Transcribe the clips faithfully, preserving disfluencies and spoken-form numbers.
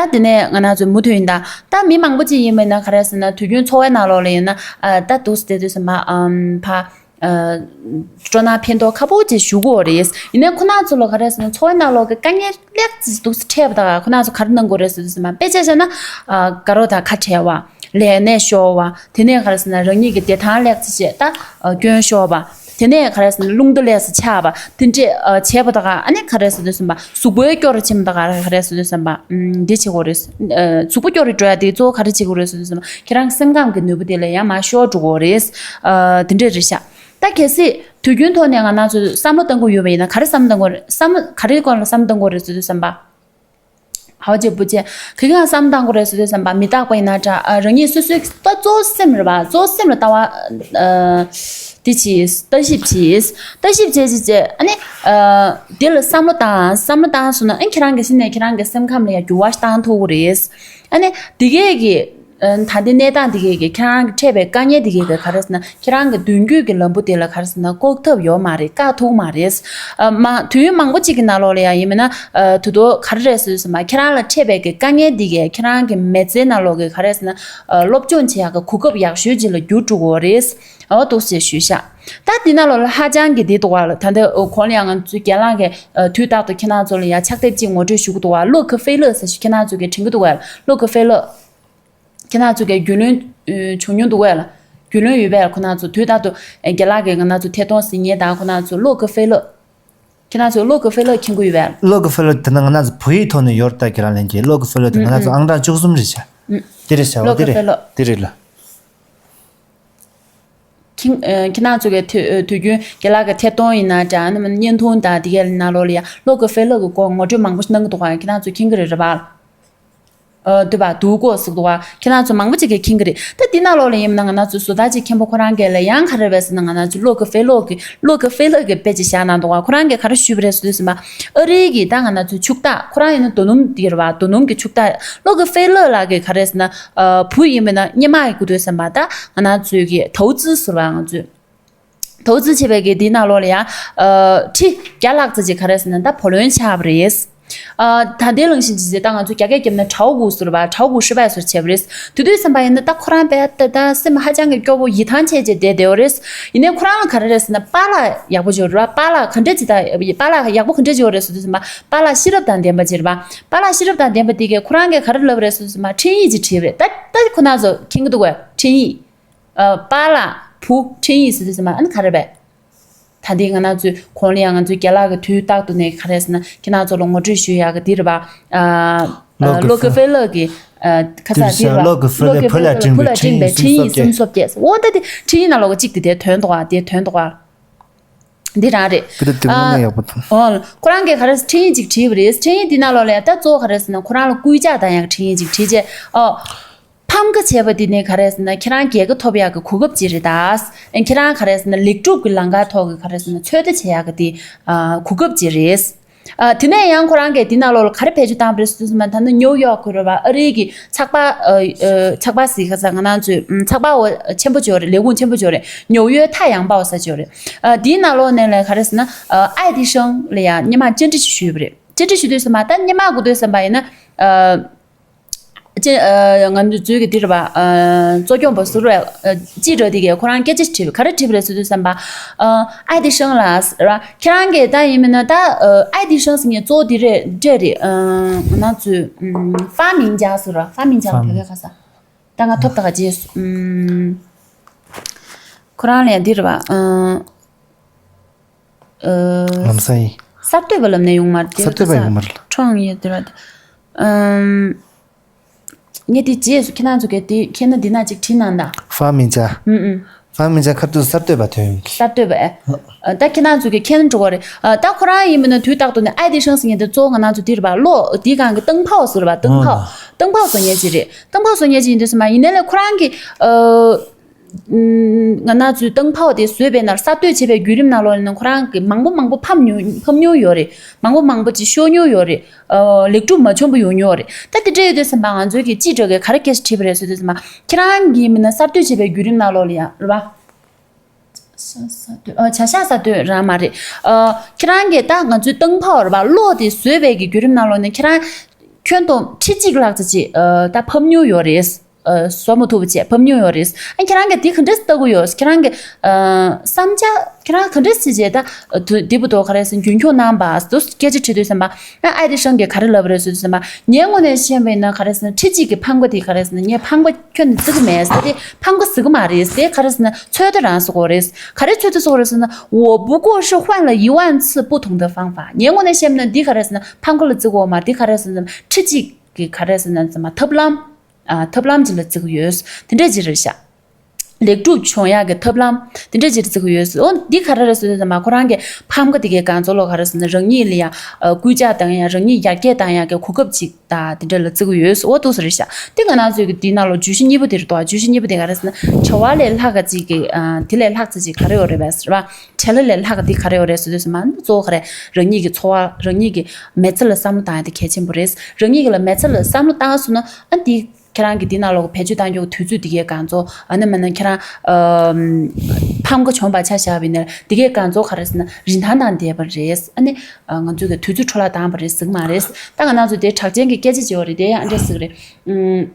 ད་དེ་ནས་ང་རང་ཚོ་མུ་མཐུད་ཡིན་ད། ད་མི་མང་པོ་ཅིག་ཡིན་པ་ཡིན་ན་ག་རེ་ཟེར་ན། དུས་རྒྱུན་འཚོ་བའི་ནང་ལོགས་ལ་ཡིན་ན། ཨ། ད་འདུག་སེ་བསྡད་དུས་ཙམ་པ། ཨམ། ཕ། ཨ། སྤྲོ་སྣང་ཕན་ཐོགས་ཁ་པོ་ཅིག་ཞུ་གི་ཡོད་རེད། ཡིན་ནའི་ཁོ་རང་ཚོ་ལ་ག་རེ་ཟེར་ན། འཚོ་བའི་ནང་ལོགས་ཀྱི་དཀའ་ངལ་ལེགས་ཅིག་འདུག་སེ་འཕྲད་པ་དང་། ཁོ་རང་ཚོ་ག་རེ་གནང་དགོས་རེད་ཟེར་དུས་ཙམ་པ། དཔེ་ཆ་བཞག་ན། ཨ། དགའ་རོགས་དང་ཁ་བྲལ་བ། ལས་གནས་ཤོར་བ། དེ་ནས་ག་རེ་ཟེར་ན། རང་ཉིད་ཀྱི་བདེ་ཐང་ལེགས་ཅིག་བྱས། ད། ཨ། སྐྱོན་ཤོར་བ། དེ་ནས་ག་རེ་ཟེར་ན། རླུང་རྟ་ལས་སུ་ཆག་པ། དེ་འདྲས། ཨ། བྱས་པ་དང་། ཨ་ནི་ག་རེ་ཟེར་དུས་ཙམ་པ། གཟུགས་པོའི་སྐྱོ་རུ་ཕྱིན་པ་དང་། ག་རེ་ཟེར་དུས་ཙམ་པ། ཨམ། འདི་བྱེད་དགོས་རེད། ཨ། གཟུགས་པོ་སྐྱོ་རུ་འགྲོ་ཡ་དེ་གཙོ་བོ་ག་རེ་བྱེད་དགོས་རེད་ཟེར་དུས་ཙམ་པ། ཁྱེད་རང་གི་སེམས་ཁམས་ཀྱི་ནུས་པ་དེ་ལ་ཡང་མར་ཤོར་འགྲོ་གི་རེད། ཨ། དེ་འདྲས་རེད་ཤག་ད་གལ་སྲིད་དུས་རྒྱུན་ཐོག་ནས་ང་རང་ཚོས་བསམ་བློ་གཏང་གི་ཡོད་པ་ཡིན་ན། ག་རེ་བསམ་བློ་གཏང་དགོས་རེད། བསམ་བློ་ག་རེའི་སྐོར་ལ་བསམ་བློ་གཏང་དགོས་རེད་ཟེར་དུས་ཙམ་པ། ཧའོ་ཅེ་པུ་ཅེ། ག་གང་བསམ་བཏང་དགོས་རེད་ཟེར་དུས་ཙམ་པ། མི་རྟག་པ་ཡིན་ན་འདྲ། ཨ། རང་ཉིད་སོ་སོའི་ད་གཙོ་བོ་སེམས་རེད་པ། གཙོ་བོ་སེམས་ལ་ལྟ་བ། ཨ། དེ་བྱེད། ལྟ་ཞིབ་བྱེད། ལྟ་ཞིབ་བྱེད་བྱེད་བྱེད། ཨ་ནི། ཨ། དེ་ལ་བསམ་བློ་བཏང་། བསམ་བློ་བཏང་སོང་ན། ཨ། ཁྱེད་རང་གི་སེམས་ནས་ཁྱེད་རང་གི་སེམས་ཁམས་ལ་ཡང་འགྱུར་བ་ཞིག་བཏང་ཐུབ་ཀྱི་རེད། ཨ་ནི་དེ་གས་ཀྱི། ཨ། ད་ལྟའི་གནས་སྟངས་དེ་གས་ཀྱིས་ཁྱེད་རང་གི་འཕྲད་པའི་དཀའ་ངལ་དེ་གས་ཀྱིས་ག་རེ་ཟེར་ན། ཁྱེད་རང་གི་མདུན་སྐྱོད་ཀྱི་ལམ་བུ་དེ་ལ་ག་རེ་ཟེར་ན། བཀག་ཐབས་ཡོད་མ་རེད། བཀག་ཐུབ་མ་རེད། ཨ། མ། དུས་ཡུན་མང་པོ་གཅིག་གི་ནང་ལོགས་ལ་ཡང་ཡིན་མིན་ན། ཨ། དུས་ཐོག་ག་རེ་རེད་ཟེར་དུས་ཙམ་པ། ཁྱེད་རང་ལ་འཕྲད་པའི་གི་དཀའ་ངལ་འདི་གས་ཁྱེད་རང་གི་མི་ཚེའི་ནང་ལོགས་ཀྱི་ག་རེ་ཟེར་ན། ཨ། སློབ་སྦྱོང་བྱེད་ཡག་གི་གོ་སྐབས་ཡག་ཤོས་ཅིག་ལ་འགྱུར་འགྲོ་གི་རེད། འོ། འདུག་སེ་ཞུས་ཤག་ད་འདི་ནང་ལོགས་ལ་ཧ་ཅང་གི་འདི་འདུག་པ། ད་ལྟ་གོང་ལ་ཡང་ང་ཚོའི་རྒན་ལགས་ཀྱིས། ཨ། དུས་རྟག་ཏུ་ཁྱེད་རང་ཚོ་ལ་ཡང་ཕྱག་དེབ་ཅིག་ངོ་སྤྲོད་ཞུ་གི་འདུག་པ། ལོ་གི་ཧྥེ་ལོ་ཟེར་ཞིག་ཁྱེད་རང་ཚོ་གིས་དྲན་གྱི་འདུག་པ། ལོ་གི་ཧྥེ་ལོ། ཁྱེད་རང་ཚོ་གིས་རྒྱུས་ལོན། ཨ། བྱུང་མྱོང་འདུག་པས་ལ། རྒྱུས་ལོན་ཡོད་པས་ལ། ཁོ་རང་ཚོ་དུས་རྟག་ཏུ། ཨ། རྒན་ལགས་ཀྱིས་ང་རང་ཚོ་ཐད་གཏོང་ཟིན་མཁན་དང་། ཁོ་རང་ཚོ་ལོ་གི་ཧྥེ་ལོ། ཁྱེད་རང་ཚོ་ལོ་གི་ཧྥེ་ལོ་མཁྱེན་གྱི་ཡོད་པས་ལ། ལོ་གི་ཧྥེ་ལོ་དེ་ན་ང་རང་ཚོ་བོད་ཡིག་ཐོག་ནས་ཡོད་རེད་ད། ཁྱེད་རང་ལན་གྱིས། ལོ་གི་ཧྥེ་ལོ་དེ་ང་རང་ཚོ་ཨང་གྲངས་བཅུ་གསུམ་རེད་ཤག་དེ་རེད་ཤག་འོ། ལོ་དེ་གི་རེད། ཧྥེ་ལོ། དེ་རེད་ལ། ཁྱེད། ཨ། ཁྱེད་རང་ཚོ་གི་དུས། ཨ། དུས་རྒྱུན་རྒན་ལགས་ཀྱི་ཐད་གཏོང་ཡིན་ན་འདྲ། ཨ་ནི་བརྙན་ཐུང་དང་དེ་གའི་ནང་ལོགས་ལ་ཡང་ལོ་གི་ཧྥེ་ལོ་གི་སྐོར་ངོ་སྤྲོད་མང་པོ་ཞིག་གནང་གི་འདུག་ག་ཁྱེད་རང་ཚོ་མཁྱེན་གྱི་རེད། རེད་པ། ཨ། འདུག་པ། འདུག་གོ་ཟེར་འདུག་པ། ཁྱེད་རང་ཚོ་མང་པོ་ཅིག་གིས་མཁྱེན་གྱི་རེད། ད་འདི་ནང་ལོགས་ལ་ཡིན་ན་ང་རང་ཚོའི་བཟོ་ལྟ་ཅིག་མཁན་པོ་ཁོ་རང་གིས་ལ་ཡང་ག་རེ་རེད་ཟེར་ན། ང་རང་ཚོའི་ལོ་གི་ཧྥེ་ལོ་གི། ལོ་གི་ཧྥེ་ལོ་གི་དཔེ་ཅིག་བཞག་གནང་འདུག་ག་ཁོ་རང་གིས་ག་རེ་ཞུས་པ་རེད་ཟེར་དུས་ཙམ་པ། ཨ་རི་གི་ད་ང་རང་ཚོའི་ཕྱུག་བདག་ཁོ་རང་ཡིན་ན་རྡོ་སྣུམ་དེ་རེད་པ། རྡོ་སྣུམ་གྱི་ཕྱུག་བདག་ལོ་གི་ཧྥེ་ལོ་ལགས་ཀྱིས་ག་རེ་ཟེར་ན། ཨ། བུ་ཡིན་པ་ཡིན་ན་སྔོན་མ་ཡི་གོ་དུས་ཙམ་པ། ད་ང་རང་ཚོའི་གི་投资ཟེར་བ། ང་ཚོའི་投资བྱས་པའི་གི་འདི་ནང་ལོགས་ལ་ཡང་། ཨ། ཁྲི་བརྒྱ་ལྷག་ཙམ་ཅིག་ག་རེ་ཟེར་ན། ད་བུ་ལོན་ཆགས་པ་རེད། ཨ། ད་ལྟའི་རང་བཞིན་ཅིག་བྱས། ད་ང་ཚོ་རྒྱ་སྐད་རྒྱབ་ན་炒股ཟེར་བ།炒股失败ཟེར་བྱས་པ་རེད། དེ་དུས་ཙམ་པ་ཡིན་ན་ད་ཁོ་རང་དཔེ་ད་ད་སེམས་ཧ་ཅང་གི་སྐྱོ་པོ། ཡིད་ཐང་ཆད་བྱས་བསྡད་བསྡད་པ་རེད། ཡིན་ནའི་ཁོ་རང་ལ་ག་རེ་རེད་ཟེར་ན། པཱ་ལགས་ཡག་པོ་ཅིག་ཡོད་རེད་པ། པཱ་ལགས་ག་འདྲ་ཅིག་ད། པཱ་ལགས་ཡག་པོ་ག་འདྲ་ཅིག་ཡོད་རེད་ཟེར་དུས་ཙམ་པ། པཱ་ལགས་ཤེས་རབ་དང་ལྡན་པ་ཅིག་རེད་པ། པཱ་ལགས་ཤེས་རབ་དང་ལྡན་པ་དེ་གས་ཁོ་རང་གིས་ག་རེ་ལབ་རེད་ཟེར་དུས་ཙམ་པ། འཕྲིན་ཡིག་ཅིག་བྲིས་པ་རེད། ད་ད་ཁོ་རང་ཚོ་མཁྱེན་གྱི་འདུག་གས། འཕྲིན་ཡིག་ཨ། པཱ་ལགས་བུ་འཕྲིན་ཡིག་ཟེར་དུས་ཙམ་པ། ཨ་ནི་ག་རེ་རེད་པས། ད་འདི་ང་རང་ཚོའི་གོང་ལ་ཡང་ང་ཚོའི་རྒན་ལགས་ཀྱིས་དུས་རྟག་ཏུ་ནས་ག་རེ་ཟེར་ན། ཁྱེད་རང་ཚོ་ལ་ངོ་སྤྲོད་ཞུ་ཡག་གི་འདི་རེད་པ། ཨ། ལོ་ལོ་ཀེ་ཧྥེ་ལར་གྱི། ཨ། ཁ་སང་འདི་རེད་པ། ལོ་ཀེ་ཧྥེ་ལར་བུ་ལ་སྤྲིངས་པའི་འཕྲིན་ཡིག་གསུམ་སོ་བརྒྱད། འོ། ད་འདི་འཕྲིན་ཡིག་ནང་ལོགས་ཀྱི་གཅིག་དེ་དེ་ཐོན་འདུག་ག་དེ་ཐོན་འདུག་ག་འདི་རང་རེད། ཕི་ཏི་ཏི་ཨ། དངོས་གནས་ཡག་པོ་འདུག་ཨོ། ཁོ་རང་གིས་ག་རེ་འཕྲིན་ཡིག་ཅིག་བྲིས་པ་རེད། འཕྲིན་ཡིག་འདི་ནང་ལོགས་ལ་ཡང་ད་གཙོ་བོ་ག་རེ་ཟེར་ན། ཁོ་རང་ལ་སྐུལ་ལྕག་བཏང་ཡག་གི་འཕྲིན་ཡིག་ཅིག་བྲིས་རྗེས། ཨོ། ཕམ་ཁ་བྱས་པ་འདི་ནས་ག་རེ་ཟེར་ན། ཁྱེད་རང་རྒྱལ་ཁ་ཐོབ་ཡག་གི་གོ་སྐབས་ཅིག་རེད་ད། ཨེ། ཁྱེད་རང་ག་རེ་ཟེར་ན། ལེགས་གྲུབ་ཀྱི་ལམ་ཁ་ཐོག་གི་ག་རེ་ཟེར་ན། ཚོད་ལྟ་བྱེད་ཡག་གི་དེ། ཨ། གོ་སྐབས་ཅིག་རེད། ཨ། དེ་ནས་ཡང་ཁོ་རང་གིས་འདི་ནང་ལོགས་ལ་ག་རེ་བེད་སྤྱོད་བཏང་པ་རེད་ཟེར་དུས་ཙམ་པ། ད་ནི་ནིའུ་ཡོག་གི་རེད་པ། ཨ་རིའི་གི་ཚགས་པར། ཨ། ཨ། ཚགས་པར་ཟེར་ག་ས། ང་རང་ཚོའི། ཨམ། ཚགས་པར་འོ་ཆེན་པོ་ཅིག་ཡོད་རེད། ལས་ཁུངས་ཆེན་པོ་ཅིག་ཡོད་རེད། ནིའུ་ཡོག་ཐ་ཡང་པའོ་ཟེར་ཅིག་ཡོད་རེད། ཨ། འདིའི་ནང་ལོགས་ནས་ལ་ག་རེ་ཟེར་ན། ཨ། 爱迪生ལ་ཡང་སྔོན་མ་བཅར་འདྲི་ཞིག་ཞུས་པ་རེད། བཅར་འདྲི་ཞུ་དུས་ཙམ་པ། ད་སྔོན་མ་གོ་དུས་ཙམ་པ་ཡིན་ན། ཨ། ཅེ། ཨ། ང་ཚོའི་གི་འདི་རེད་པ། ཨ། གཙོ་སྐྱོང་པ་ཟུར་པ། ཨ། 记者དེ་གས་ཁོ་རང་སྐད་ཆ་དྲིས་པ། ག་རེ་དྲིས་པ་རེད་ཟེར་དུས་ཙམ་པ། ཨ། 爱迪生ལགས་ར། ཁྱེད་རང་གིས་ད་ཡིན་མིན་ན་ད། ཨ། 爱迪生ཟེར་མཁན་གཙོ་བོ་འདི་རེད། འདྲ་རེད། ཨ། ང་ཚོའི། ཨམ། 发明家ཟེར་ར། 发明家ལ་བོད་སྐད་ག་ས། ད་ང་ཐོབ་ད་ག་རྗེས་སུ། ཨམ། ཁོ་རང་ལ་ཡང་འདི་རེད་པ། ཨ། ཨ། ལམ་སང་ཡིན། གསར་གཏོད་པ་ལབ་ནས་ཡོང་མ་རེད། གསར་གཏོད་པ་ཡོང་མ་རེད་ལ། 创业དེ་ར་དེ། ཨམ། ངས་དེ་རྗེས་སུ་ཁྱེད་རང་ཚོ་གས་དེ་མཁྱེན་ན་འདི་ན་ཅིག་བྲིས་གནང་དང་། 发明家。ཨུ་ཨུ། 发明家ཁ་ཐུག་གསར་གཏོད་པ་ཐོན་ཡོང་གི། གསར་གཏོད་པ། ཨ། ད་ཁྱེད་རང་ཚོ་གས་མཁྱེན་འགྲོ་གི་རེད། ཨ། ད་ཁོ་རང་ཡིན་མིན་ན་དུས་རྟག་ཏུ་ནས་爱迪生ཟེར་མཁན་དེ་གཙོ་བོ་ང་རང་ཚོ་འདི་རེད་པ། གློག་འདི་སྒང་གི་ཏང་ཕའོ་ཟེར་བ། ཏང་ཕའོ། ཨ། ཏང་ཕའོ་བཟོ་མཁན་ཅིག་རེད། ཏང་ཕའོ་བཟོ་མཁན་ཅིག་ཡིན་དུས་ཙམ་པ། ཡིན་ནའི་ལས་ཁོ་རང་གི། ཨ། ང་རང་ཚོའི་ཏང་ཕའོ་དེ་བཟོས་པའི་ནང་། གསར་གཏོད་བྱས་པའི་བརྒྱུད་རིམ་ནང་ལོགས་ནས་ཁོ་རང་གིས་མང་པོ་མང་པོ་ཕམ་མྱོང་། ཕམ་མྱོང་ཡོད་རེད། མང་པོ་མང་པོ་ཅིག་ཤོར་མྱོང་ཡོད་རེད། ཨ། ལེགས་གྲུབ་མ་བྱུང་བ་ཡོང་མྱོང་རེད། ད་དེ་འདྲ་ཡོད་དུས་ཙམ་པ། ང་ཚོའི་གི་记者གིས་ག་རེ་སྐད་ཆ་དྲིས་པ་རེད་ཟེར་དུས་ཙམ་པ། ཁྱེད་རང་གིས་མིན་ན་གསར་གཏོད་བྱས་པའི་བརྒྱུད་རིམ་ནང་ལོགས་ལ་ཡང་རེད་པ། ཨ། བྱ་གཞག་གསར་གཏོད་རང་མ་རེད། ཨ། ཁྱེད་རང་གིས་ད་ང་ཚོའི་ཏང་ཕའོ་རེད་པ། གློག་དེ་བཟོས་པའི་གི་བརྒྱུད་རིམ་ནང་ལོགས་ནས་ཁྱེད་རང་། ཁྱོན་བསྡོམས་ཁྲི་གཅིག་ལྷག་ཙམ་ཅིག་ཨ་ད་ཕབ་མྱོང་ཡོད་རེད། ཨ་བཟོ་མ་ཐུབ་པ་བྱས་ཕབ་མྱོང་ཡོད་རེད། ཨ་ཁྱེད་རང་གིས་འདི་ག་འདྲས་ལྟ་གི་ཡོད། ཁྱེད་རང་གི་ཨ་བསམ་འཆར་ཁྱེད་རང་ག་འདྲས་བྱས་བྱས་ད་དུ་འདི་བུ་དོ་ག་རེ་ཟེར་རྒྱུན་འཁྱོངས་གནང་པ་དུ་སྐད་ཆ་དྲིས་དུས་ཙམ་པ། ཨ་ཨ་དེ་ཧྲང་གིས་ག་རེ་ལབ་རེད་ཟེར་དུས་ཙམ་པ། ངའི་ངོས་ནས་བཤད་པ་ཡིན་ན་ག་རེ་ཟེར་ན་ཁྲི་གཅིག་གི་ཕམ་ཁ་དེ་ག་རེ་ཟེར་ན་ངས་ཕམ་ཁ་ཁྱོན་ནས་བརྩི་གི་མེད་ཟེར། དེ་ཕམ་ཁ་ཟེར་གི་མ་རེད། དེ་ག་རེ་ཟེར་ན་ཚོད་ལྟ་རང་ཟེར་གོ་རེད། ག་རེ་ཚོད་ལྟ་ཟེར་གོ་རེད་ཟེར་ན། 我不过是换了一万次不同的方法། ངའི་ངོས་ནས་བཤད་པ་ན་འདི་ག་རེ་ཟེར་ན་ཕམ་ཁ་ལ་བརྩི་གོ་མ་རེད། འདི་ག་རེ་ཟེར་ན་ཁྲི་གཅིག་གི་ག་རེ་ཟེར་ན་ཟེར་མ་ཐབས་ལམ། ཨ་ཐབས་ལམ་ཅིག་ལ་བརྩི་གི་ཡོད། དེ་འདྲ་ཅིག་རེད་ཤག་ལེགས་གྲུབ་བྱུང་ཡག་གི་ཐབས་ལམ་དེ་འདྲ་ཅིག་ལ་བརྩི་གི་ཡོད། འོ་འདི་ག་རེ་རེད་ཟེར་དུས་ཙམ་པ་ཁོ་རང་གི་ཕམ་ཁ་དེ་གའི་གང་ཚོ་ལོ་ག་རེ་ཟེར་ན་རང་ཉིད་ལ་ཡ་ཨ་སྐུལ་ལྕག་བཏང་ཡ་རང་ཉིད་ཡར་རྒྱས་བཏང་ཡག་གི་གོ་སྐབས་ཅིག་ད་དེ་འདྲ་ལ་བརྩི་གི་ཡོད། འོ་འདུག་སེ་རེད་ཤག་དེ་ང་རང་ཚོའི་གི་འདི་ནང་ལོ་བརྗོད་གཞི་གཉིས་པོ་དེ་རེད་དོ། བརྗོད་གཞི་གཉིས་པོ་དེ་ག་རེ་ཟེར་ན་བྱ་བ་ལས་ལྷག་ག་ཅིག་གི་ཨ་དེ་ལས་ལྷག་ཙམ་ཅིག་ག་རེ་ཡོད་རེད་པས་ཟེར་བ། བྱ་ལས་ལས་ལྷག་ག་དེ་ག་རེ་ཡོད་རེད་ཟེར་དུས་ཙམ་པ་གཙོ་བོ་ག་རེ་རང་ཉིད་ཀྱི་འཚོ་བ་རང་ཉིད་ཀྱི་མི་ཚེ་ལ་བསམ་བློ་བཏང་ཡ་དེ་གལ་ཆེན་པོ་རེད། རང་ཉིད་ཀྱི་ལ་མི་ཚེ་ལ་བསམ་བློ་བཏང་སོང་ན་ཨ་འདི། ཁྱེད་རང་གི་འདི་ནང་ལོགས་བེད་སྤྱོད་གཏང་རྒྱུ་དུས་ཚོད་འདི་གའི་གང་ཚོ་ཨ་ནི་མིན་ན་ཁྱེད་རང་ཨམ་ཕམ་ཁ་བྱུང་བ་ཆ་བཞག་པ་ཡིན་ན་འདི་གའི་གང་ཚོ་ག་རེ་ཟེར་ན་རིན་ཐང་དང་ལྡན་པ་རེད། ཨ་ནི་ཨ་ང་ཚོ་གི་དུས་ཚོད་འཕྲོ་བརླག་བཏང་བ་རེད་ཟེར་གི་མ་རེད། ད་ང་རང་ཚོ་དེ་གྲགས་ཅན་གྱི་སྐད་ཆ་བྱེད་པ་རེད། དེ་ཡང་ཨ་འདྲས་ཟེར་གི་རེད།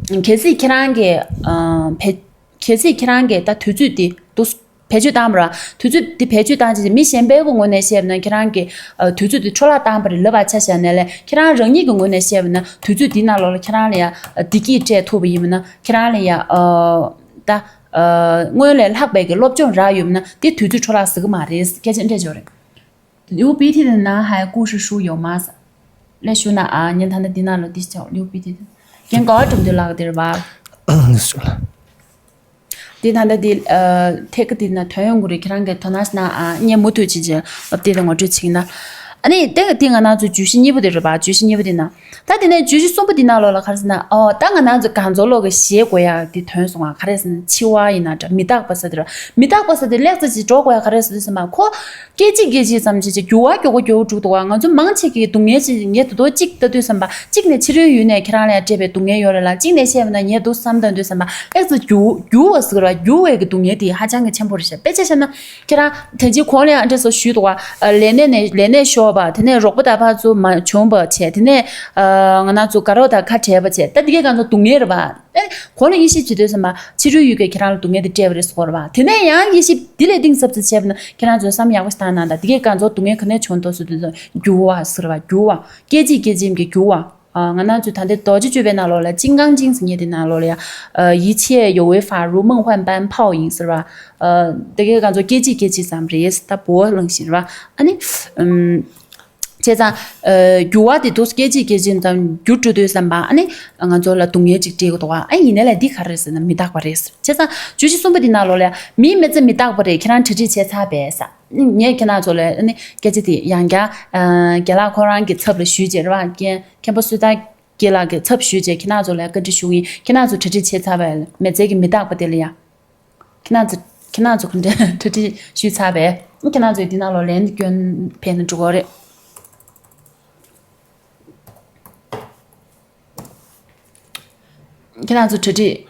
ཨམ་གལ་སྲིད་ཁྱེད་རང་གི་ཨམ་བེད་གལ་སྲིད་ཁྱེད་རང་གི་ད་དུས་ཚོད་འདི་འདུག་བེད་སྤྱོད་བཏང་བ་ར། དུས་ཚོད་འདི་བེད་སྤྱོད་བཏང་བྱས་ཏེ་མི་གཞན་པའི་གི་ངོས་ནས་བཤད་ན་ཁྱེད་རང་གི་ཨ་དུས་ཚོད་འདི་འཕྲོ་བརླག་བཏང་བ་རེད་ལབ་པ་ཆ་བཞག་ནས་ལས་ཁྱེད་རང་རང་ཉིད་ཀྱི་ངོས་ནས་བཤད་པ་ན་དུས་ཚོད་འདི་ནང་ལོགས་ལ་ཁྱེད་རང་ལ་ཡ་བདེ་སྐྱིད་སྤྲད་ཐུབ་པ་ཡིན་ན་ཁྱེད་རང་ལ་ཡ་ཨ་ད་ཨ་སྔོན་ལས་ལྷག་པའི་གི་སློབ་སྦྱོང་རག་ཡོད་ན་དེ་དུས་ཚོད་འཕྲོ་བརླག་ཟེར་གི་མ་རེད། སྐད་ཆ་འདྲ་ཅིག་རེད། 流鼻涕的男孩故事书有吗？ ལས་ཞུ་ན་ཨ་ཉན་ད་ནི་འདི་ནང་ལ་འདི་ཆ་流鼻涕 རྒན་ག་བ་གྲུབ་འདུག་ལགས་དེ་རེད་བ། འདི་ད་ལྟ་འདི་ཨ་ཐད་ཀ་འདི་ན་དོན་ཡོང་གི་རེད། ཁྱེད་རང་གིས་དོ་སྣང་གནང་ཨ། ངས་མུ་མཐུད་ཅིག་ཅིག་སློབ་དེབ་དེ་ངོ་སྤྲོད་བྱེད་ཀྱི་ན། ཨ་ནི་དེ་ག་འདི་ང་རང་ཚོ་བརྗོད་གཞི་གཉིས་པོ་དེ་རེད་པ། བརྗོད་གཞི་གཉིས་པོ་དེ་ན། ད་དེ་ནས་བརྗོད་གཞི་གསུམ་པོ་དེ་ནང་ལོགས་ལ་ག་རེ་ཟེར་ན། ཨོ་ད་ང་རང་ཚོ་གང་ཚོ་ལོག་གི་ཞེད་དགོས་ཡག་དེ་ཐོན་སོང་ང་། ག་རེ་ཟེར་ན་འཆི་བ་ཡིན་ན་འདྲ། མི་རྟག་པ་ཟེར་དེ་ར། མི་རྟག་པ་ཟེར་དེ་ལེགས་ཙམ་ཅིག་འགྲོ་དགོས་ཡག་ག་རེ་ཟེར་དུས་ཟེར་མ་ཁོ། སྐད་ཅིག་སྐད་ཅིག་ཙམ་ཅིག་ཅིག་འགྱུར་བ་མགྱོགས་པོ་མགྱོགས་པོ་འགྲོ་འདུག་ག་ང་ཚོ་མང་ཆེ་གིས་སྡུག་བསྔལ་ཅིག་ངས་ད་དུང་གཅིག་ལྟ་དུས་ཙམ་པ་གཅིག་ནས་ཕྱི་རོལ་ཡུལ་ནས་ཁྱེད་རང་ལ་སྤྲད་པའི་སྡུག་བསྔལ་ཡོད་རེད་ལ། གཅིག་ནས་བཤད་པ་ན་ངས་འདུག་བསམ་བཏང་དུས་ཙམ་པ་ཨེ་ཙི་འགྱུར་འགྱུར་བ་ཟེར་བ་འགྱུར་བའི་གི་སྡུག་བསྔལ་དེ་ཧ་ཅང་གི་ཆེན་པོ་རེད་ཤག་དཔེ་ཆ་བཞག་ན་ཁྱེད་རང་ད་ཅི་གོང་ལ་ཡང་ཨ་འདྲས་སོ་ཞུས་འདུག་ག་ལས་གནས་ནས་ལས་གནས་ཤོར་བ། དེ་ནས་རོགས་པ་ད་ཕར་ཚུར་མ་བྱུང་བ་བྱས། དེ་ནས་ང་རང་ཚོ་དགའ་རོགས་དང་ཁ་བྲལ་བ་བྱས། ད་དེ་གའི་གང་ཚོ་སྡུག་བསྔལ་རེད་པ། ཨེ། གོང་ལ་དབྱེ་ཞིབ་བྱེད་དུས་ཙམ་པ་ཕྱི་རོལ་ཡུལ་གྱིས་ཁྱེད་རང་ལ་སྡུག་བསྔལ་དེ་སྤྲད་པ་རེད་ཟེར་གོ་རེད་པ། དེ་ནས་ཡང་དབྱེ་ཞིབ་འདི་ལས་གཏིང་ཟབ་ཙམ་བྱས་པ་ན་ཁྱེད་རང་ཚོས་བསམ་ཡག་པོ་ཞིག་བཏང་གནང་དང་། དེ་གའི་གང་ཚོ་སྡུག་བསྔལ་ག་ནས་བྱུང་འདུག་ཟེར་དུས་ཙམ་འགྱུར་བ་ཟེར་བ། འགྱུར་བ། སྐད་ཅིག་སྐད་ཅིག་གི་འགྱུར་བ། ཨ། ང་རང་ཚོས་ད་ལྟའི་རྡོ་རྗེ་གཅོད་པའི་ནང་ལོགས་ལ་ཅིང་ཀང་ཅིང་ཟེར་མཁན་དེ་ནང་ལོགས་ལ་ཡང་། ཨ། 一切有为法如梦幻般泡影 ཟེར་བ། ཨ། དེ་གའི་གང་ཚོ་སྐད་ཅིག་སྐད་ཅིག་ཙམ་རེད། ད་བོ་བླངས་ཤིང་རེད་པ། ཨ་ནི། ཨུམ། བྱས་ཙང་། ཨ། འགྱུར་བ་དེ་དུས་སྐད་ཅིག་སྐད་ཅིག་ཙམ་འགྱུར་འགྲོ་དུས་ཙམ་པ་ཨ་ནི་ང་ཚོ་ལ་སྡུག་བསྔལ་ཅིག་སྤྲད་ཀྱི་འདུག་ག་ཨ་ཡིན་ནའི་ལས་འདི་ག་རེ་ཟེར་ན་མི་རྟག་པ་རེད་ཟེར། བྱས་ཙང་བརྗོད་གཞི་གསུམ་པ་འདི་ནང་ལོགས་ལ་མིའི་མི་ཚེ་མི་རྟག་པ་རེད། ཁྱེད་རང་གྲ་སྒྲིག་བྱས་ཚར་བས་ཟེར། ངས་ཁྱེད་རང་ཚོ་ལ་ཨ་ནི་སྐད་ཆ་དེ་ཡང་བསྐྱར། ཨ། རྒན་ལགས་ཁོ་རང་གི་ཚབ་ལ་ཞུས་བྱས་རེད་པ། མཁན་མཁན་པོ་བསོད་དར་རྒྱས་ལགས་ཀྱི་ཚབ་ཞུས་བྱས་ཁྱེད་རང་ཚོ་ལ་བཀའ་འདྲི་ཞུ་གི་ཡིན། ཁྱེད་རང་ཚོ་གྲ་སྒྲིག་བྱས་ཚར་བས། མི་ཚེ་གི་མི་རྟག་པ་དེ་ལ་ཡ། ཁྱེད་རང་ཚོ་ཁྱེད་རང་ཚོ་ག་འདྲ་གྲ་སྒྲིག་ཞུས་ཚར་བས། ཁྱེད་རང་ཚོས་འདི་ནང་ལོགས་ལན་སྐྱོན་ཕེབས་ན་འགྲིག་གི་རེད། ཁྱེད་རང་ཚོ་གྲ་སྒྲིག་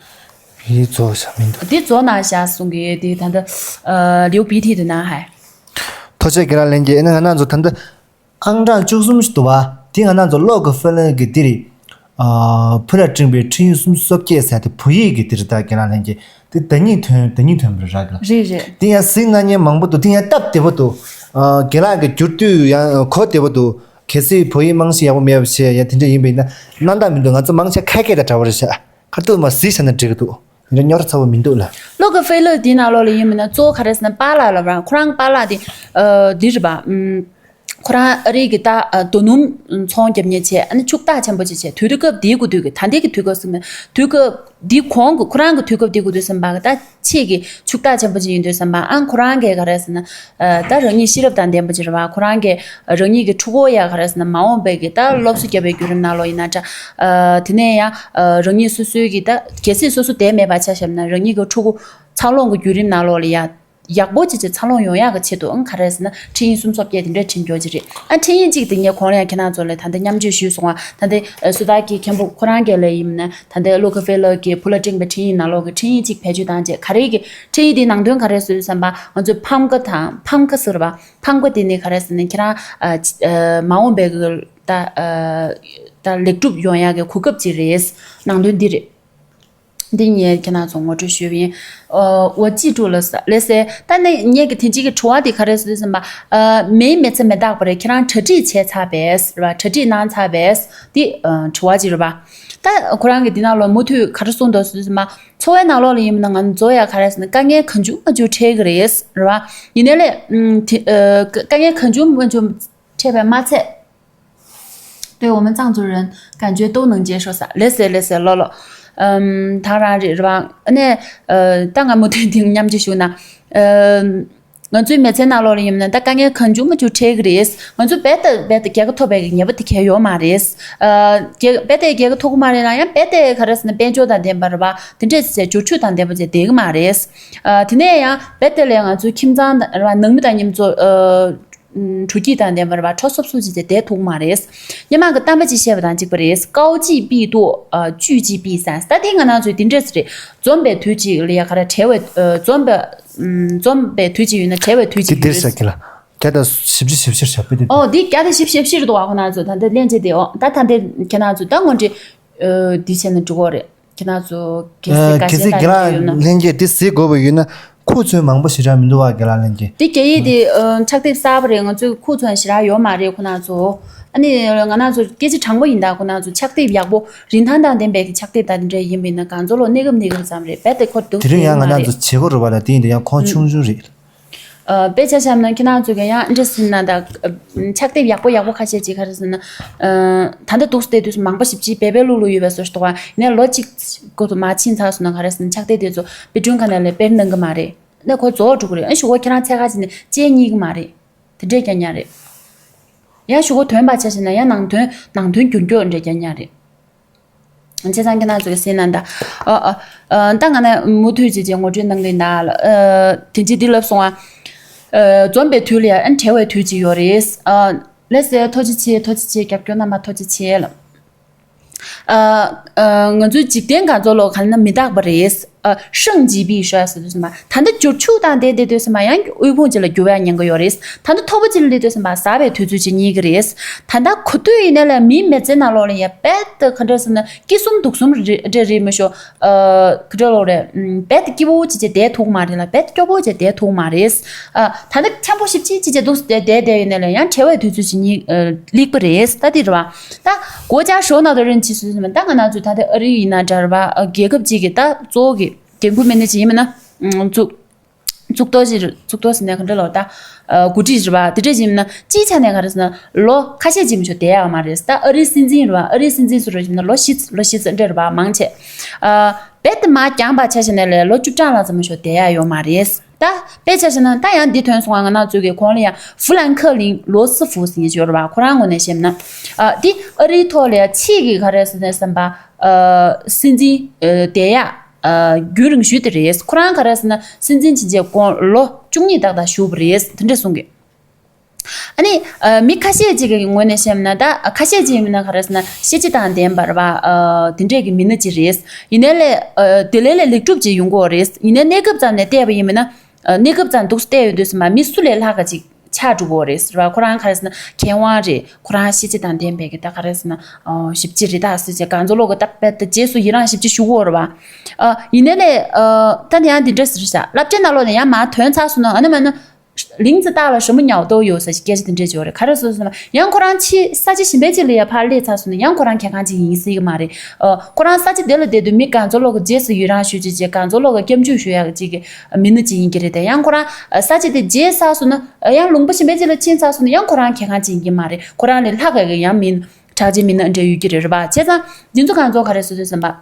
འདི་རྫོགས་བཞག་མི་འདུག་འདི་རྫོགས་གནང་བཞག་གསུང་གི་ཡོད། འདི་ད་ལྟ་ཨ། 流鼻涕的男孩། ཐུགས་རྗེ་ཆེ་རྒན་ལགས་ལྷན་རྒྱས། ཨ་ནི་ང་རང་ཚོ་ད་ལྟ། ཨང་གྲངས་བཅུ་གསུམ་ཞིག་འདུག་པ། དེ་ང་རང་ཚོ་ལོ་ཀི་ཕེ་ལེ་གི་འདི་རེད། ཨ། བུ་ལ་སྤྲིངས་པའི་འཕྲིན་ཡིག་སུམ་ཅུ་སོ་བརྒྱད་ཟེར་དེ་བོད་ཡིག་གི་འདི་རེད། ད་རྒན་ལགས་ལྷན་རྒྱས། དེ་ཟླ་གཉིས་ཐོན་ཟླ་གཉིས་ཐོན་པ་རེད་ར། རེད་རེད། དེ་ཡང་གཟིགས་གནང་མཁན་མང་པོ་འདུག་དེ་ཡང་སྟབས་བདེ་པོ་འདུག་ཨ། རྒན་ལགས་ཀྱི་བསྒྱུར་དུས་ཡང་གོ་བདེ་པོ་འདུག་གལ་སྲིད་བོད་ཡིག་རྨང་གཞི་ཡག་པོ་མེད་པ་བྱས་ཡང་དེ་འདྲ་ཡིན་པ་ཡིན་ན་རྣམ་དག་མི་འདུག་ང་ཚོ་མང་ཆེ་ཁ་སྐད་དང་འདྲ་བོ་རེད་ཤག་ཁ་ཐུག་མ་གཟིགས་བྱས་ན་འགྲིག་གི་འདུག་དེ་འདྲ་རྙོག་དྲ་ཚ་པོ་མི་འདུག་ལ། ལོ་ཀི་ཕེ་ལེ་འདི་ནང་ལོགས་ལ་ཡིན་པ་ན་གཙོ་བོ་ག་རེ་ཟེར་ན་པཱ་ལགས་ལབ་ར། ཁོ་རང་པཱ་ལགས་དེ་ཨ། འདི་རེད་པ། ཨུམ། ཁོ་རང་ཨ་རི་གི་ད་ཨ། རྡོ་སྣུམ་ཚོང་རྒྱབ་མཁན་བྱས། ཨ་ནི་ཕྱུག་བདག་ཆེན་པོ་ཅིག་བྱས། དུས་སྐབས་འདིའི་གི་དུས་ཀྱི་ད་ལྟའི་གི་དུས་སྐབས་སུ་མིན། དུས་སྐབས་འདི་གོང་གི་ཁོ་རང་གི་དུས་སྐབས་འདིའི་གི་དུས་ཙམ་པ་གི་ད་ཕྱིས་ཀྱི་ཕྱུག་བདག་ཆེན་པོ་ཅིག་ཡིན་དུས་ཙམ་པ། ཨང་ཁོ་རང་གིས་ག་རེ་ཟེར་ན། ཨ། ད་རང་ཉིད་ཤེས་རབ་དང་ལྡན་པ་ཅིག་རེད་པ། ཁོ་རང་གིས་རང་ཉིད་ཀྱི་ཕྲུ་གུ་ཡ་ག་རེ་ཟེར་ན་མ་འོངས་པའི་གི་ད་སློབ་གསོ་རྒྱབ་པའི་བརྒྱུད་རིམ་ནང་ལོགས་ཡིན་ན་འདྲ། ཨ། དེ་ནས་ཡང་ཨ། རང་ཉིད་སོ་སོའི་གི་ད་གལ་སྲིད་སོ་སོ་བསྡད་མེད་པ་ཆ་བཞག་ན་རང་ཉིད་ཀྱི་ཕྲུ་གུ་འཚར་ལོངས་ཀྱི་བརྒྱུད་རིམ་ནང་ལོགས་ལ་ཡ། ཡག་པོ་ཅིག་ཅིག་འཚར་ལོངས་ཡོང་ཡག་གི་ཆེད་དུ་ཨང་ག་རེ་ཟེར་ན་འཕྲིན་ཡིག་སུམ་ཅུ་སོ་བརྒྱད་དེ་འདྲ་འཕྲིན་སྐྱོར་གྱི་རེད། ཨ་འཕྲིན་ཡིག་གཅིག་དེ་ངས་གོང་ལ་ཡང་ཁྱེད་རང་ཚོ་ལ་ད་ལྟ་མཉམ་སྤྱོད་ཞུས་སོང་བ། ད་ལྟ་སུ་དག་གི་མཁན་པོ་ཁོ་རང་གིས་ལ་ཡིན་ན་ད་ལྟ་ལོ་ཀི་ཕེ་ལེ་གི་བུ་ལ་སྤྲིངས་པའི་འཕྲིན་ཡིག་ནང་ལོགས་ཀྱི་འཕྲིན་ཡིག་གཅིག་བེད་སྤྱོད་བཏང་རྗེས་ག་རེ་གི་འཕྲིན་ཡིག་དེའི་ནང་དོན་ག་རེ་ཟེར་བསམ་པ། ང་ཚོས་ཕམ་ཁ་དང་ཕམ་ཁ་ཟེར་བ་ཕམ་ཁ་དེ་ནི་ག་རེ་ཟེར་ན་ཁྱེད་རང་ཨ། མ་འོངས་པའི་གི་ད་ཨ། ད་ལེགས་གྲུབ་ཡོང་ཡག་གི་གོ་སྐབས་ཅིག་རེད། ནང་དོན་འདི་རེད། འདི་ངས་ཁྱེད་རང་ཚོ་ངོ་སྤྲོད་ཞུས་པ་ཡིན། ཨོ་ཨོ་ཅི་ཀྲུའུ་ལ་ས་ལེ་སེ། ད་ནི་ངས་ཀྱི་དེ་གཅིག་གི་དྲི་བ་དེ་ག་རེ་ཟེར་དུས་ཙམ་པ། ཨ་མིའི་མི་ཚེ་མི་རྟག་པ་རེད། ཁྱེད་རང་གྲ་སྒྲིག་བྱས་ཚར་བས་རེད་བ། གྲ་སྒྲིག་གནང་ཚར་བས་དེ་ཨ་དྲི་བ་ཅིག་རེད་བ། ད་ཁོ་རང་གིས་འདི་ནང་ལོགས་མུ་མཐུད་ག་རེ་གསུངས་འདུག་ཟེར་དུས་ཙམ་པ། འཚོ་བའི་ནང་ལོགས་ལ་ཡིན་ན་ང་ཚོ་ཡ་ག་རེ་ཟེར་ན་དཀའ་ངལ་གང་བྱུང་མང་བྱུང་འཕྲད་ཀྱི་རེད་རེད་བ། ཡིན་ནའི་ལས་ཨ་དེ་ཨ་དཀའ་ངལ་གང་བྱུང་མང་བྱུང་འཕྲད་པས་མ་ཚད། 对我们藏族人感觉都能接受 ས་ལེ་སེ་ལེ་སེ་ལོ་ལོ། ཨམ་ད་རང་རེད་རེད་བ། ཨ་ནས་ཨ་ད་ང་མུ་མཐུད་འདི་མཉམ་གཅིག་ཞུ་ན། ཨ་ང་ཚོའི་མི་ཚེ་ནང་ལོགས་ལ་ཡིན་ན་ད་དཀའ་ངལ་གང་བྱུང་མང་བྱུང་འཕྲད་ཀྱི་རེད། ང་ཚོ་རྦད་དེ་རྦད་དེ་རྒྱལ་ཁ་ཐོབ་པའི་ཉེས་པ་དེ་གལ་ཡོད་མ་རེད། ཨ་རྒྱལ་རྦད་དེ་རྒྱལ་ཁ་ཐོབ་ཀྱི་མ་རེད་ན་ཡང་རྦད་དེ་ག་རེ་ཟེར་ན་དཔལ་འབྱོར་དང་ལྡན་པ་རེད་བ། དེ་འདྲས་ཟེར་འབྱོར་ཕྱུག་དང་ལྡན་པ་ཅིག་བསྡད་ཀྱི་མ་རེད། ཨ་དེ་ནས་ཡང་རྦད་དེ་ལས་ང་ཚོའི་ཁྱིམ་ཚང་དང་རེད་བ། ནང་མི་དང་མཉམ་དུ་ཨ། ཨུམ། དྲོ་སྐྱིད་དང་ལྡན་པ་རེད་བ། ཁྲོ་སོབ་སོབ་ཅིག་བྱས་བསྡད་ཐུབ་ཀྱི་མ་རེད། སྔོན་མ་གི་གཏམ་དཔེ་ཅིག་བཤད་པ་དང་གཅིག་པ་རེད། 高句必多，呃，句句必散。 ད་དེ་ང་རང་ཚོའི་དེ་འདྲས་རེད། འཛོམས་པའི་དུས་གཅིག་ལ་ཡ་ག་རེ་བྲལ་བའི་ཨ། འཛོམས་པའི་ཨུམ། འཛོམས་པའི་དུས་གཅིག་ཡོད་ན་བྲལ་བའི་དུས་གཅིག་དེ་འདིར་ཡོད་ཟེར་གི་ལ། བརྒྱ་དང་བཞི་བཅུ་ཞེ་བཞི་ཞེ་པོ་དེ། ཨོ་འདི་བརྒྱ་དང་བཞི་བཅུ་ཞེ་བཞི་རེད་འདུག་བ། ཁོ་ན་ཚོ་ད་འདི་ལན་ཅེ་དེ། ཨོ་ད་ད་འདི་ཁྱེད་རང་ཚོ་ད་ངོ་འདྲི་ཨ། འདི་བྱས་ན་འགྲིག་གོ་རེད། ཁྱེད་རང་ཚོ་གལ་སྲིད་ཨ། དགའ་གལ་སྲིད་ཞེ་དྲག་ཡོད་ན། ལྷན་རྒྱས་འདི་གཟིགས་དགོས་པ་ཡོད་ན་ཁུག་ཚོན་མང་པོ་ཞེ་དྲག་མི་འདུག་བ། རྒན་ལགས་ལྷན་རྒྱས། འདི་རྒྱ་ཡིག་འདི་ཨ། ཕྱག་དེབ་གསར་པ་རེད། ང་ཚོའི་ཁུག་ཚོན་ཞེ་དྲག་ཡོད་མ་རེད་ཁོ་ན་ཚོ། ཨ་ནི་ང་རང་ཚོ་སྐད་ཆ་དྲང་པོ་ཡིན་ད། ཁོ་ན་ཚོ་ཕྱག་དེབ་ཡག་པོ་རིན་ཐང་དང་ལྡན་པའི་གི་ཕྱག་དེབ་དང་དེ་འདྲ་ཡིན་པ་ཡིན་ན་གང་ཚོ་ལོ་གནས་སྐབས་གནས་སྐབས་ཙམ་རེད། རྦད་དེ་ཁོ་འདུག་དེ་རིང་ཡང་ང་རང་ཚོ་བྱེད་སྒོ་རུ་བ་ལ་དེ་ཡིན་དུ་ཡང་ཁོང་ཆུང་ཆུང་རེད། ཨ། དཔེ་ཆ་བཞག་ན་ཁྱེད་རང་ཚོ་གི་ཡང་འདྲ་ཟིན་ན་ད། ཕྱག་དེབ་ཡག་པོ་ཡག་པོ་ཁ་ཤས་ཅིག་ག་རེ་ཟེར་ན། ཨ། ད་ལྟ་འདུག་སྟེ་དུས་སུ་མང་པོ་ཞིབ་ཅིག་བེ་བེ་ལུག་ལུག་ཡོད་པའི་བཟོ་ཞིག་འདུག་ག་ནས་ལོ་གཅིག་གོ་དུ་མ་ཕྱིན་ཚར་སོང་ན་ག་རེ་ཟེར་ན་ཕྱག་དེབ་དེ་ཚོ་དཔེ་སྐྲུན་ཁང་ནས་ལས་དཔེར་གནང་གི་མ་རེད། ནས་ཁོ་རྫོགས་འགྲོ་གི་རེད། ཨ་ཞུ་གོ་ཁྱེད་རང་ཚད་ཁ་ཅིག་ནས་བཅད་གཉིས་གི་མ་རེད། དེ་འདྲས་ཀྱང་ཉག་རེད། ཡང་ཞུ་གོ་དོན་པ་ཆ་བཞག་ན་ཡང་ནང་དོན་ནང་དོན་འགྱུར་མགྱོགས་འདྲས་ཀྱང་ཉག་རེད། བྱས་ཙང་ཁྱེད་རང་ཚོས་ཟིན་ན་ད། ཨ་ཨ་ཨ། ད་ང་ནས་མུ་མཐུད་ཅིག་ཅིག་ངོ་སྤྲོད་གནང་གི་ཡིན་ད། ཨ། དེ་རྗེས་འདི་ལབ་སོང་ཨ། ཨ། འཛོམས་པའི་དུས་ལ་ཨ་བྲལ་བའི་དུས་ཅིག་ཡོད་རེད། ཨ། ལགས་སེ། ཐུགས་རྗེ་ཆེ། ཐུགས་རྗེ་ཆེ། རྒྱབ་སྐྱོར་རྣམ་པ་ཐུགས་རྗེ་ཆེ་ལ། ཨ་ཨ། ང་ཚོའི་འཇིག་རྟེན་གང་ཚོ་ལོ་ག་ན་མི་རྟག་པ་རེད། ཨ། 盛极必衰 ཟེར་དུས་ཙམ་པ་ད་ལྟ་འབྱོར་ཕྱུག་དང་ལྡན་བསྡད་དུས་ཙམ་པ་ཡང་དབུལ་ཕོངས་ཅིག་ལ་འགྱུར་བའི་ཉེན་ཁ་ཡོད་རེད། ད་ལྟ་མཐོ་པོ་ཅིག་ལ་སླེབས་དུས་ཙམ་པ་ཟག་པའི་དུས་ཚོད་ཅིག་རྙེད་ཀྱི་རེད། ད་ལྟ་གོ་ཐོས་ཡིན་ན་ལས་མིའི་མི་ཚེ་ནང་ལོགས་ལ་ཡ་རྦད་དེ་ག་འདྲ་ཟེར་ན་སྐྱིད་གསུམ་སྡུག་གསུམ་རེ་རེ་རེད་མི་ཤོ། ཨ། ག་འདྲ་ལོ་རེད། ཨམ། རྦད་དེ་སྐྱིད་པོ་ཅིག་ཅིག་བསྡད་ཐུབ་མ་རེད་ལ། རྦད་དེ་སྐྱོ་པོ་ཅིག་བསྡད་ཐུབ་མ་རེད། ཨ། ད་ལྟ་འཆམ་པོ་ཞིབ་ཅིག་ཅིག་ཅིག་འདུག་བསྡད་བསྡད་ཡིན་ན་ལས་ཡང་བྲལ་བའི་དུས་ཚོད་ཅིག་རྙེད་ཨ། སླེབས་པ་རེད། ད་དེ་རེད་བ། ད་国家首脑的任期 ཟེར་ན་ད་ང་རང་ཚོ་ད་ལྟ་ཨ་རི་ཡིན་ན་འདྲ་རེད་བ། ཨ། རྒྱལ་ཁབ་ཅིག་གི་ད་གཙོ་བོ་གི་འགན་འཁུར་མི་སྣ་ཅིག་ཡིན་མིན་ན། ཨམ། གཙུག་གཙུག་ཏོར་ཞིག་རེད། གཙུག་ཏོར་ཟེར་ན་ག་འདྲ་ལོ་ད། ཨ། འགོ་ཁྲིད་རེད་བ། དེ་འདྲ་ཞིག་ཡིན་ན་སྤྱིའི་ཆ་ནས་ག་རེ་ཟེར་ན་ལོ་ཁ་ཤས་ཅིག་མི་ཆོག་བསྡད་ཡག་མ་རེད། ད་ཨ་རིའི་སྲིད་འཛིན་རེད་བ། ཨ་རིའི་སྲིད་འཛིན་སུ་རེད་ཞིག་ཡིན་ན་ལོ་བཞི་ལོ་བཞི་ཙམ་འདྲ་རེད་བ། མང་ཆེ། ཨ། རྦད་དེ་མར་འགྱངས་པ་ཆ་བཞག་ན་ལས་ལོ་བཅུ་གྲངས་ལྷག་ཙམ་མི་ཆོག་བསྡད་ཡག་ཡོད་མ་རེད། ད་དཔེ་ཆ་བཞག་ན་ད་ཡང་འདི་ཐོན་སོང་བ། ང་རང་ཚོ་གི་གོང་ལ་ཡང་ཧྥུ་ལན་ཁ་ལིན་ལོ་སི་ཧྥུ་ཟེར་མཁན་ཅིག་ཡོད་རེད་བ། ཁོ་རང་ངོས་ནས་བཤད་ན། ཨ། འདི་ཨ་རིའི་ཐོག་ལ་ཡང་ཕྱིས་ཀྱི་ག་རེ་ཟེར་ན་བསམ་པ། ཨ། སྲིད་འཛིན་ཨ། བསྡད་ཡག་ཨ། རྒྱུན་རིང་ཤོས་དེ་རེད། ཁོ་རང་ག་རེ་ཟེར་ན་སྲིད་འཛིན་བྱས་རྗེས་ཁོང་ལོ་བཅུ་གཉིས་ཏག་ཏག་བཞུགས་པ་རེད། དེ་འདྲ་གསུང་གི། ཨ་ནི་ཨ། མི་ཁ་ཤས་ཅིག་གི་ངོས་ནས་བཤད་ན་ད་ཁ་ཤས་ཅིག་ཡིན་ན་ག་རེ་ཟེར་ན་ཤེས་བྱ་དང་ལྡན་པ་རེད་བ། ཨ། དེ་འདྲས་ཀྱི་མི་སྣ་ཅིག་རེད། ཡིན་ནའི་ལས་ཨ། དེ་ལས་ལས་ལེགས་གྲུབ་ཅིག་ཡོང་གི་ཡོད་རེད། ཡིན་ནའི་གནས་སྐབས་ཙམ་ནས་བལྟས་པ་ཡིན་ན། ཨ། གནས་སྐབས་ཙམ་འདུག་བལྟས་ཡོང་དུས་ཙམ་པ་མི་སུ་ལས་ལྷག་ག་ཅིག་ཆགས་འགྲོ་གི་ཡོད་རེད་ཟེར་བ། ཁོ་རང་ག་རེ་ཟེར་ན་མཁས་དབང་རེད། ཁོ་རང་ཤེས་བྱ་དང་ལྡན་པའི་གི་ད་ག་རེ་ཟེར་ན། ཨོ། ཞིབ་ཕྲ་རེད་ད་ཟེར་བྱས་གང་ཚོ་ལོག་གི་ད་རྦད་དེ་རྗེས་སུ་ཡི་རངས་ཞིབ་ཕྲ་ཞུ་གི་ཡོད་རེད་བ། ཨ། ཡིན་ནའི་ལས་ཨ། ད་ནི་ཡང་འདི་འདྲ་ཟེར་བཞག་སློབ་གྲྭའི་ནང་ལོགས་ནས་ཡང་མར་ཐོན་ཚར་སོང་ན། ཨ་ནི་མ་ནི། 林子大了，什么鸟都有 ཟེར་སྐད་ཆ་དེ་འདྲས་ཅིག་ཡོད་རེད། ག་རེ་ཟེར་ཟེར་ན་ཡང་ཁོ་རང་ཕྱི་ས་ཆ་གཞན་པའི་ཅིག་ལ་ཡ་ཕར་སླེབས་ཚར་སོང་ན་ཡང་ཁོ་རང་གལ་འགངས་ཅིག་ཡིན་སྲིད་ཀྱི་མ་རེད། ཨ། ཁོ་རང་ས་ཆ་དེ་ལ་བསྡད་དུས་མི་གང་ཚོ་ལོག་གི་རྗེས་སུ་ཡི་རངས་ཞུ་ཅིག་བྱས་གང་ཚོ་ལོག་གི་སྐྱབས་འཇུག་ཞུ་ཡག་ཅིག་གི་མི་སྣ་ཅིག་ཡིན་གྱི་རེད་དེ། ཡང་ཁོ་རང་ས་ཆ་དེ་བརྗེད་ཚར་སོང་ན། ཡང་ལུང་པ་གཞན་པའི་ཅིག་ལ་ཕྱིན་ཚར་སོང་ན་ཡང་ཁོ་རང་གལ་འགངས་ཅིག་ཡིན་གྱི་མ་རེད། ཁོ་རང་ལས་ལྷག་གི་ཡང་མི་གྲགས་ཅན་མི་སྣ་འདྲ་ཡོད་ཀྱི་རེད། རེད་པ། བྱས་ཙང་འདི་ཚོ་གང་ཚོ་ག་རེ་ཟེར་ཟེར་ཟིན་པ།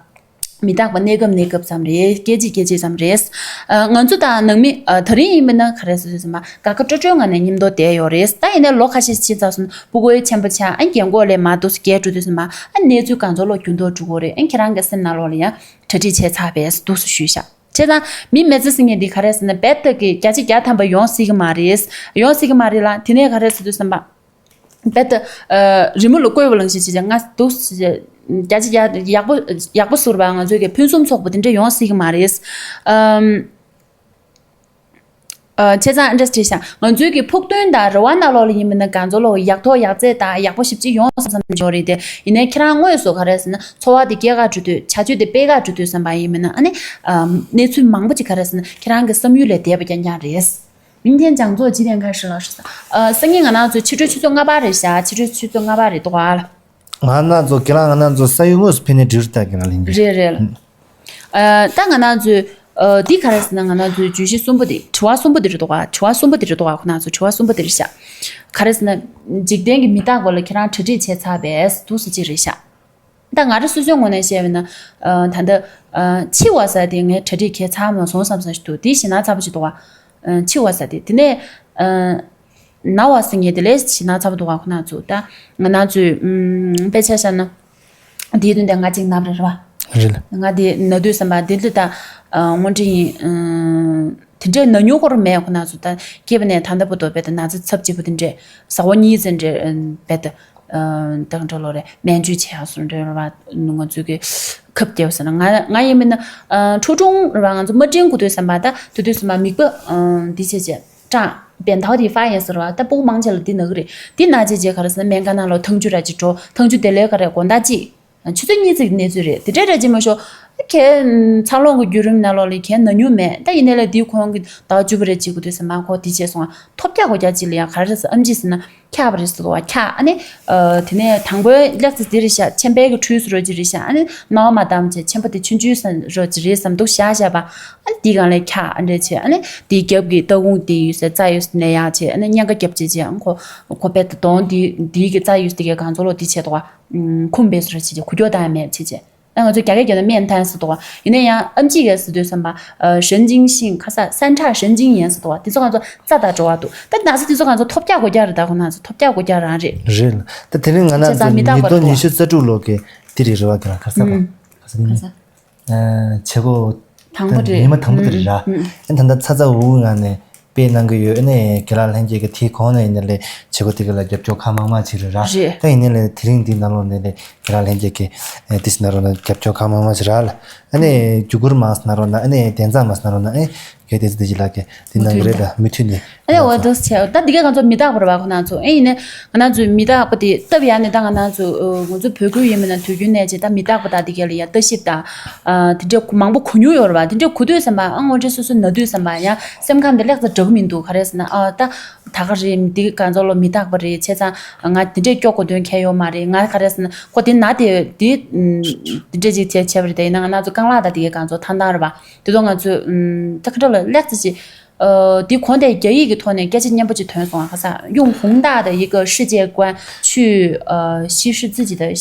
མི་རྟག་པ་གནས་སྐབས་གནས་སྐབས་ཙམ་རེད། སྐད་ཅིག་སྐད་ཅིག་ཙམ་རེད། ཨ། ང་ཚོ་དང་ནང་མི་ཨ། ད་རིང་ཡིན་པ་ན་ག་རེ་ཟེར་ཟེར་ཟིན་པ་དགའ་དགའ་སྤྲོ་སྤྲོའི་ངང་ནས་མཉམ་དུ་བསྡད་ཡོད་རེད། ད་ཡིན་ནའི་ལོ་ཁ་ཤས་ཕྱིན་ཚར་སོང་ན་ཕྲུ་གུ་ཆེན་པོ་ཆགས། ཨ། རྒན་གོག་ལས་མར་འདུག་སེ་རྒས་འགྲོ་དུས་ཙམ་པ། ཨ། གནས་ཚུལ་གང་ཚོ་ལོག་འགྱུར་ལྡོག་འགྲོ་གི་རེད། ཨ། ཁྱེད་རང་གི་སེམས་ནང་ལོགས་ལ་ཡང་གྲ་སྒྲིག་བྱས་ཚར་བས་འདུག་སེ་ཞུས་བཞག་བྱས་ཙང་མི་མི་ཚེ་ཟེར་མཁན་འདི་ག་རེ་ཟེར་ན་རྦད་དེ་གི་བརྒྱ་ཆ་བརྒྱ་ཐམ་པ་ཡོང་སྲིད་ཀྱི་མ་རེད། ཡོང་སྲིད་ཀྱི་མ་རེད་ལ། དེ་ནས་ག་རེ་ཟེར་དུས་ཙམ་པ། རྦད་དེ་ཨ། རི་མོ་ལ་བཀོད་པ་ལང་ཞིག་བྱས་བྱས་ང་འདུག་སེ་བྱས་བྱས་བརྒྱ་ཆ་བརྒྱ་ཡག་པོ་ཡག་པོ་བཟོ་ར་བ། ང་ཚོའི་གི་ཕུན་སུམ་ཚོགས་པ་དེ་འདྲ་ཡོང་སྲིད་ཀྱི་མ་རེད། ཨམ། ཨ། བྱས་ཙང་ཨ་འདྲ་དྲིས་ཤག་ང་ཚོའི་གི་ཕུགས་འདུན་དང་རེ་བ་ནང་ལོགས་ལ་ཡིན་མིན་ན་གང་ཚོ་ལོག་ཡག་ཐོག་ཡག་བརྩེགས་དང་ཡག་པོ་ཞེ་པོ་ཅིག་ཡོང་བསམ་བསམ་ཡོད་རེད་དེ། ཡིན་ནའི་ཁྱེད་རང་དངོས་སུ་ག་རེ་ཟེར་ན་འཚོ་བ་དེ་སྐྱེལ་ག་འགྲོ་དུས། བྱ་སྤྱོད་དེ་སྤེལ་ག་འགྲོ་དུས་ཙམ་པ་ཡིན་མིན་ན། ཨ་ནི་ཨ་གནས་ཚུལ་མང་པོ་ཅིག་ག་རེ་ཟེར་ན་ཁྱེད་རང་གི་བསམ་ཡུལ་ལས་འདས་པ་རྐྱང་རྐྱང་རེད། 明天讲座几点开始了？ ཨ། སང་ཉིན་ང་རང་ཚོ་ཕྱི་དྲོའི་ཆུ་ཚོད་ལྔ་པ་རེད་ཤག་ཕྱི་དྲོའི་ཆུ་ཚོད་ལྔ་པ་རེད་འདུག་ག་ང་རང་ཚོ་ཁྱེད་རང་ང་རང་ཚོ་ས་ཡུལ་དངོས་སུ་ཕེབས་ནས་འགྲིག་རེད་ད། ཁྱེད་རང་ལྷན་རྒྱས། རེད་རེད། ཨ། ད་ང་རང་ཚོའི་ཨ་འདི་ག་རེ་ཟེར་ན། ང་རང་ཚོའི་བརྗོད་གཞི་གསུམ་པོ་དེ། དྲི་བ་གསུམ་པོ་དེ་རེད་འདུག་ག་དྲི་བ་གསུམ་པོ་དེ་རེད་འདུག་ག་ཁོ་རང་ཚོ་དྲི་བ་གསུམ་པོ་དེ་རེད་ཤག་ག་རེ་ཟེར་ན། འཇིག་རྟེན་གྱི་མི་རྟག་པ་ལ་ཁྱེད་རང་གྲ་སྒྲིག་བྱས་ཚར་བས་འདུག་སེ་ཅིག་རེད་ཤག་ད་ང་རང་སོ་སོའི་ངོས་ནས་བཤད་པ་ཡིན་ན། ཨ། ད་ལྟ་ཨ་འཆི་བ་ཟེར་དེ་ངས་གྲ་སྒྲིག་བྱས་ཚར་མ་སོང་བསམ་བསམ་ཞིག་འདུག་དེ་ཞེད་སྣང་ཚ་པོ་ཞིག་འདུག་ག་ཨ། འཆི་བ་ཟེར་དེ། དེ་ནས་ཨ་ན་བ་ཟེར་མཁན་དེ་ལས་ཞེད་སྣང་ཚ་པོ་འདུག་ག་ཁོ་རང་ཚོ། ད་ང་རང་ཚོའི་ཨ་དཔེ་ཆ་བཞག་ན། དེའི་དོན་དེ་ང་གཅིག་ན་བ་རེད་པ། རེད། ང་དེ་ན་དུས་ཙམ་པ་དེ་འདི་ད་ཨ་དངོས་འབྲེལ་ཡིན། ཨ་དེ་འདྲའི་ན་མྱོང་སྐོར་མེད། ཁོ་རང་ཚོ་ད་སྐྱེས་པ་ནས་ད་ལྟ་བར་དུ་རྦད་དེ་ན་ཚ་ཚབས་ཆེ་པོ་དེ་འདྲས་ཟླ་བ་གཉིས་ཙམ་འདྲས་རྦད་དེ། ཨ་ད་ག་འདྲ་ལབ་རེད། སྨན་བཅོས་བྱས་སོང་འདྲ་བ། ང་ཚོའི་གི་ཁབ་བརྒྱབ་ཟེར་ན། ང་ང་ཡིན་མིན་ན་ཨ་ཁྲུའུ་ཀྲུང་རེད་པ། ང་ཚོ་མ་ཏྲིན་གོ་དུས་ཙམ་པ། ད་དེ་དུས་ཙམ་པ་མིད་པ་ཨ་འདི་བྱས་བྱས། ཀྲང་བེན་ཐའོ་དེ་ཧྥ་ཡན་ཟེར་བ། ད་སྤུ་གུ་མང་ཆེ་ལ་འདི་ན་གི་རེད། འདི་ན་བྱས་བྱས་ག་རེ་ཟེར་ན། སྨན་ཁང་ནང་ལ་ཐང་ཆུ་ར་ཅིག་འགྲོ། ཐང་ཆུ་དེ་ལས་ག་རེ་དགོང་དག་ཅིག་ཆུ་ཚོད་གཉིས་ཙམ་གྱི་གནས་ཚུལ་རེད། དེ་འདྲ་ར་ཅིག་མ་ཤོག་ཁྱེད་འཚར་ལོངས་ཀྱི་བརྒྱུད་རིམ་ནང་ལོགས་ལ་ཁྱེད་ན་མྱོང་མེད། ད་ཡིན་ནའི་ལས་འདིའི་གོང་གི་ཟླ་བ་བཅུ་པ་རེ་ཅིག་གོ་དུས་ཙམ་པ་ཁོ་འདི་བྱས་སོང་ང་། ཐོལ་རྒྱག་གོ་རྒྱག་ཅིག་ལ་ཡང་ག་རེ་ཟེར། ཨེམ་ཆི་ཟེར་ན་འཁྱག་པ་རེད་ཟེར་བ། འཁྱག་ཨ་ནི་ཨ་དེ་ནས་དང་པོའི་ལེགས་ཚེ་འདི་རེད་ཤག་ཆམ་པའི་གི་འཁྲུལ་སོ་རོ་ཅིག་རེད་ཤག་ཨ་ནི་ནོར་མ་བཏང་བྱས་ཆམ་པ་དེ་ཆུང་ཆུང་ཟེར་རོ་ཅིག་རེད་བསམ་འདུག་བཞག་བཞག་པ། ཨ་ནི་འདི་སྒང་ལ་འཁྱག་ཨ་འདྲ་བྱས། ཨ་ནི་འདིའི་རྒྱབ་ཀྱི་སྟ་གོན་དེ་ཡོད་ས་རྩ་ཡོད་ས་ནས་ཡར་བྱས། ཨ་ནི་གཉན་ཁ་རྒྱབ་བྱས་བྱས། ཨ་ཁོ་ཁོ་རྦད་དེ་གདོང་དེ་འདིའི་གི་རྩ་ཡོད་ས་དེ་གའི་གང་ཚོ་ལོ་འདི་བྱས་འདུག་ག་ཁུམ་པའི་སོ་ར་ཅིག་ཅིག་འགུལ་སྐྱོད་བཏང་ཡ་མེད་བྱས་བྱས། ཨ་ང་ཚོ་རྒྱ་སྐད་བརྒྱབ་ན་面瘫ཟེར་འདུག་ག་ཡིན་ན་ཡང་ཨེམ་ཆི་ག་ཟེར་དུས་ཙམ་པ་ཨ་神经性ཁ་ས་三叉神经炎ཟེར་འདུག་ག་དེ་ཚོ་ང་ཚོ་རྩ་དང་འགྲོ་བ་འདུག་ད་ན་ཚ་དེ་ཚོ་ང་ཚོ་ཐོལ་རྒྱག་གོ་རྒྱག་རེད། ད་ཁོ་ན་ཚོ་ཐོལ་རྒྱག་གོ་རྒྱག་རང་རེད། རེད་ལ། ད་དེ་རིང་ང་རང་ཚོ་ཉིས་སྟོང་ཉི་ཤུ་རྩ་དྲུག་ལོ་གི་དེ་རིགས་རེད་བ། ག་ལ་ག་ས་པ། ཨུམ། ག་ས་ནི། ག་ས། ཨ་བྱེད་སྒོ་དང་པོ་རེད། ཉི་མ་དང་པོ་དེ་རེད་ར། ཨུམ། ཨ་ད་ལྟ་ཚ་ཚ་འུར་འུར་ངང་ནས་དཔེ་གནང་གི་ཡོད། ཨ་ནི་རྒན་ལགས་ལྷན་རྒྱས་ཀྱི་དེའི་གོང་ནས་ཡིན་ན་ལས་བྱེད་སྒོ་དེ་ག་ལ་རྒྱབ་སྐྱོར་གང་མང་མང་བྱེད་རེད་ར། རེད། ད་ཡིན་ན་ལས་དེ་རིང་འདི་ནང་ལོགས་ནས་ལས་རྒན་ལགས་ལྷན་རྒྱས་ཀྱི་ཨ་དེ་ཟེར་ན་རོ་ན་རྒྱབ་སྐྱོར་གང་མང་མང་བྱེད་ར་ལ། ཨ་ནི་རྒྱུ་སྐུར་མང་ཟེར་ན་རོ་ན། ཨ་ནི་དན་རྩ་མང་ཟེར་ན་རོ་ན། ཨ་རྒན་བསྟན་འཛིན་བདེ་སྐྱིད་ལགས་ཀྱིས་དེ་གནང་གི་རེད། ད་མུ་མཐུད་ནས། ཨ་ནི་འོ་འདུག་བྱས། ད་འདི་ག་ང་ཚོ་མི་རྟག་པ་རེད་བ་ཁོ་ན་ཚོ། ཨེ་ཡིན་ནའི་ང་ཚོ་མི་རྟག་པ་དེ་སྟབས་ཡག་ནས་ད་ང་ཚོ་ཨ་ང་ཚོ་བོད་ཁུལ་ཡིན་མིན་ན་དུས་རྒྱུན་ནས་ཅིག་ད་མི་རྟག་པ་དང་དེ་ག་ལ་ཡ་ལྟ་ཞིབ་དང་ཨ་དེ་འདྲ་མང་པོ་གོ་མྱོང་ཡོད་རེད་བ། དེ་འདྲ་གོ་དུས་ཙམ་པ་ཨ་དངོས་འབྲེལ་སོ་སོ་ན་དུས་ཙམ་པ་ཡང་སེམས་ཁམས་དེ་ལེགས་ཙམ་འདྲ་གི་མི་འདུག་ག་རེ་ཟེར་ན། ཨ་ད་ད་ག་རེད། འདི་ག་ང་ཚོ་ལོ་མི་རྟག་པ་རེད། བྱས་ཙང་ང་དེ་འདྲས་སྐྱོ་དགོས་དོན་གལ་ཡོད་མ་རེད། ང་ག་རེ་ཟེར་ན་ཁོ་དེ་ན་དེ་དེ་ཨ་དེ་འདྲས་ཅིག་བྱས་བྱས་པ་རེད། དེ་ཡིན་ན་ང་རང་ཚོ་རྐང་ལག་དང་དེ་ག་ང་ཚོ་ཐང་ཐང་རེད་བ། དེ་ཚོ་ང་ཚོས་ཨ་ད་ག་འདྲ་ལ་ལེགས་ཙམ་ཅིག་ཨ་དེ་གོང་དེ་རྒྱ་ཡིག་གི་ཐོག་ནས་སྐད་ཆ་སྙན་པོ་ཅིག་ཐོན་སོང་ང་། ཁ་སང་用宏大的一个世界观去呃稀释自己的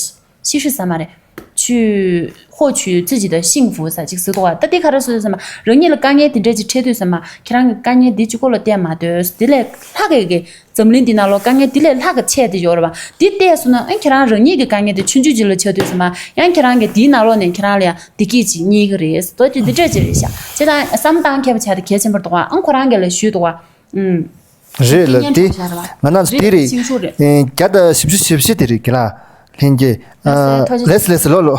稀释ས་མ་རེད། 去获取自己的幸福ས་ཅིག་ཟེར་འདུག་བ། ད་དེ་ག་རེ་ཟེར་དུས་ཙམ་པ་རང་ཉིད་ལ་དཀའ་ངལ་དེ་འདྲས་ཅིག་འཕྲད་དུས་ཙམ་པ་ཁྱེད་རང་གི་དཀའ་ངལ་དེ་གཅིག་པོ་ལ་བརྟེན་མ་སྡོད། དེ་ལས་ལྷག་གི་གི་འཛམ་གླིང་འདི་ནང་ལོགས་དཀའ་ངལ་དེ་ལས་ལྷག་གི་ཆེ་དེ་ཡོད་རེད་བ། དེ་བལྟས་སོང་ན་ཨ་ཁྱེད་རང་རང་ཉིད་ཀྱི་དཀའ་ངལ་དེ་ཆུང་ཆུང་ཅིག་ལ་ཆགས་དུས་ཙམ་པ་ཡང་ཁྱེད་རང་གི་དེའི་ནང་ལོགས་ནས་ཁྱེད་རང་ལ་ཡང་བདེ་སྐྱིད་ཅིག་རྙེད་ཀྱི་རེད། དོ་དེ་འདི་འདྲ་ཅིག་རེད་ཤག་བྱས་ཙང་བསམ་བཏང་མཁས་པ་བྱས་ཏེ་གལ་ཆེན་པོ་རེད་འདུག་བ། ཨང་ཁོ་རང་གིས་ལ་ཞུས་འདུག་བ། ཨུམ། རེད་ལ། དེ་ང་རང་ཚོ་དེ་རེད། ཤིང་ཆུ་རེད། ཨེ་བརྒྱ་དང་བཞི་བཅུ་ཞེ་བཞི་དེ་རེད་གི་ལ། ལྷན་རྒྱས། ལེས་ལེས་ལོ་ལོ།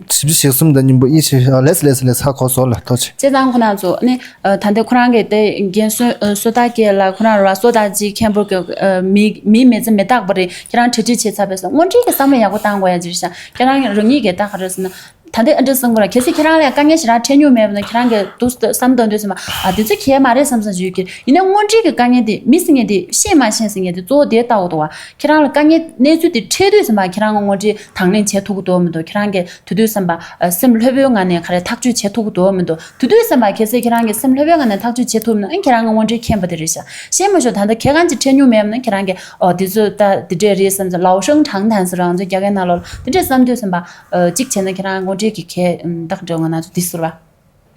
བཞི་བཅུ་ཞེ་གསུམ་དང་གཉིས་པོ་ཨི་ཞེ་ལེས་ལེས་ལེས་ཧ་གོ་སོང་ལ་ཐོག་ཆེ། བྱས་ཙང་ཁོ་རང་ཚོ་ནི་ད་ལྟ་ཁོ་རང་གིས་དེ་རྒན་བསོད་བསོད་བདག་སྐྱེས་ལ་ཁོ་རང་ར་བསོད་བདག་ཅིག་མཁན་པོ་གི་མི་མི་མི་ཚེ་མི་རྟག་པ་རེད། ཁྱེད་རང་གྲ་སྒྲིག་བྱས་ཚར་བས་སོ། དངོས་འབྲེལ་གྱི་བསམ་བློ་ཡག་པོ་བཏང་དགོས་ཡ་ཅིག་རེད་ཤག་ཁྱེད་རང་རང་ཉིད་ཀྱིས་ད་ག་རེ་ཟེར་ན། ད་ལྟའི་ཨ་འདྲ་བསམ་གི་ར། གལ་སྲིད་ཁྱེད་རང་ལ་དཀའ་ངལ་ཞེ་དྲག་འཕྲད་མྱོང་མེད་པ་ན་ཁྱེད་རང་གིས་འདུག་བསམ་བཏང་དུས་ཙམ་པ་ཨ་འདི་ཚོ་གལ་མ་རེད་བསམ་བསམ་ཞུ་གི། ཡིན་ན་དངོས་འབྲེལ་གྱི་དཀའ་ངལ་དེ་མི་ཟེར་མཁན་དེ་ཤེས་མ་ཤེས་ཟེར་མཁན་དེ་གཙོ་བོ་དེ་ལྟ་བུ་འདུག་བ། ཁྱེད་རང་ལ་དཀའ་ངལ་གནས་ཚུལ་དེ་འཕྲད་དུས་ཙམ་པ་ཁྱེད་རང་གིས་དངོས་འབྲེལ་དང་ལེན་བྱེད་ཐུབ་ཀྱི་འདུག་མི་འདུག་ཁྱེད་རང་གིས་དེ་དུས་ཙམ་པ་ཨ་སེམས་ལྷོད་པོའི་ངང་ནས་ག་རེ་ཐག་གཅོད་བྱེད་ཐུབ་ཀྱི་འདུག་མི་འདུག་དེ་དུས་ཙམ་པ་གལ་སྲིད་ཁྱེད་རང་གིས་སེམས་ལྷོད་པོའི་ངང་ནས་ཐག་གཅོད་བྱེད་ཐུབ་ན་ཨ་ཁྱེད་རང་གིས་དངོས་འབྲེལ་མཁྱེན་པ་དེ་རེད་ཤག་ཤེས་མ་ཤོག་ད་ལྟ་གལ་གང་ཅིག་འཕྲད་མྱོང་མེད་པ་ན་ཁྱེད་རང་གིས་ཨོ་དེ་ཚོ་ད་དེ་འདྲས་རེད་བསམ་ཚེ་老生常谈ཟེར་རང་ཚོ་རྒྱ་སྐད་ནང་ལོགས་ལ་དེ་འདྲས་བསམ་དུས་ཙམ་པ། ཨ་གཅིག་བྱས་ན་ཁྱེད་རང་དངོས་འབྲེལ་གྱི་ཁྱད་ཨམ་ཏག་འདྲ་ང་ན་ཚོ་འདི་ཟུར་བ།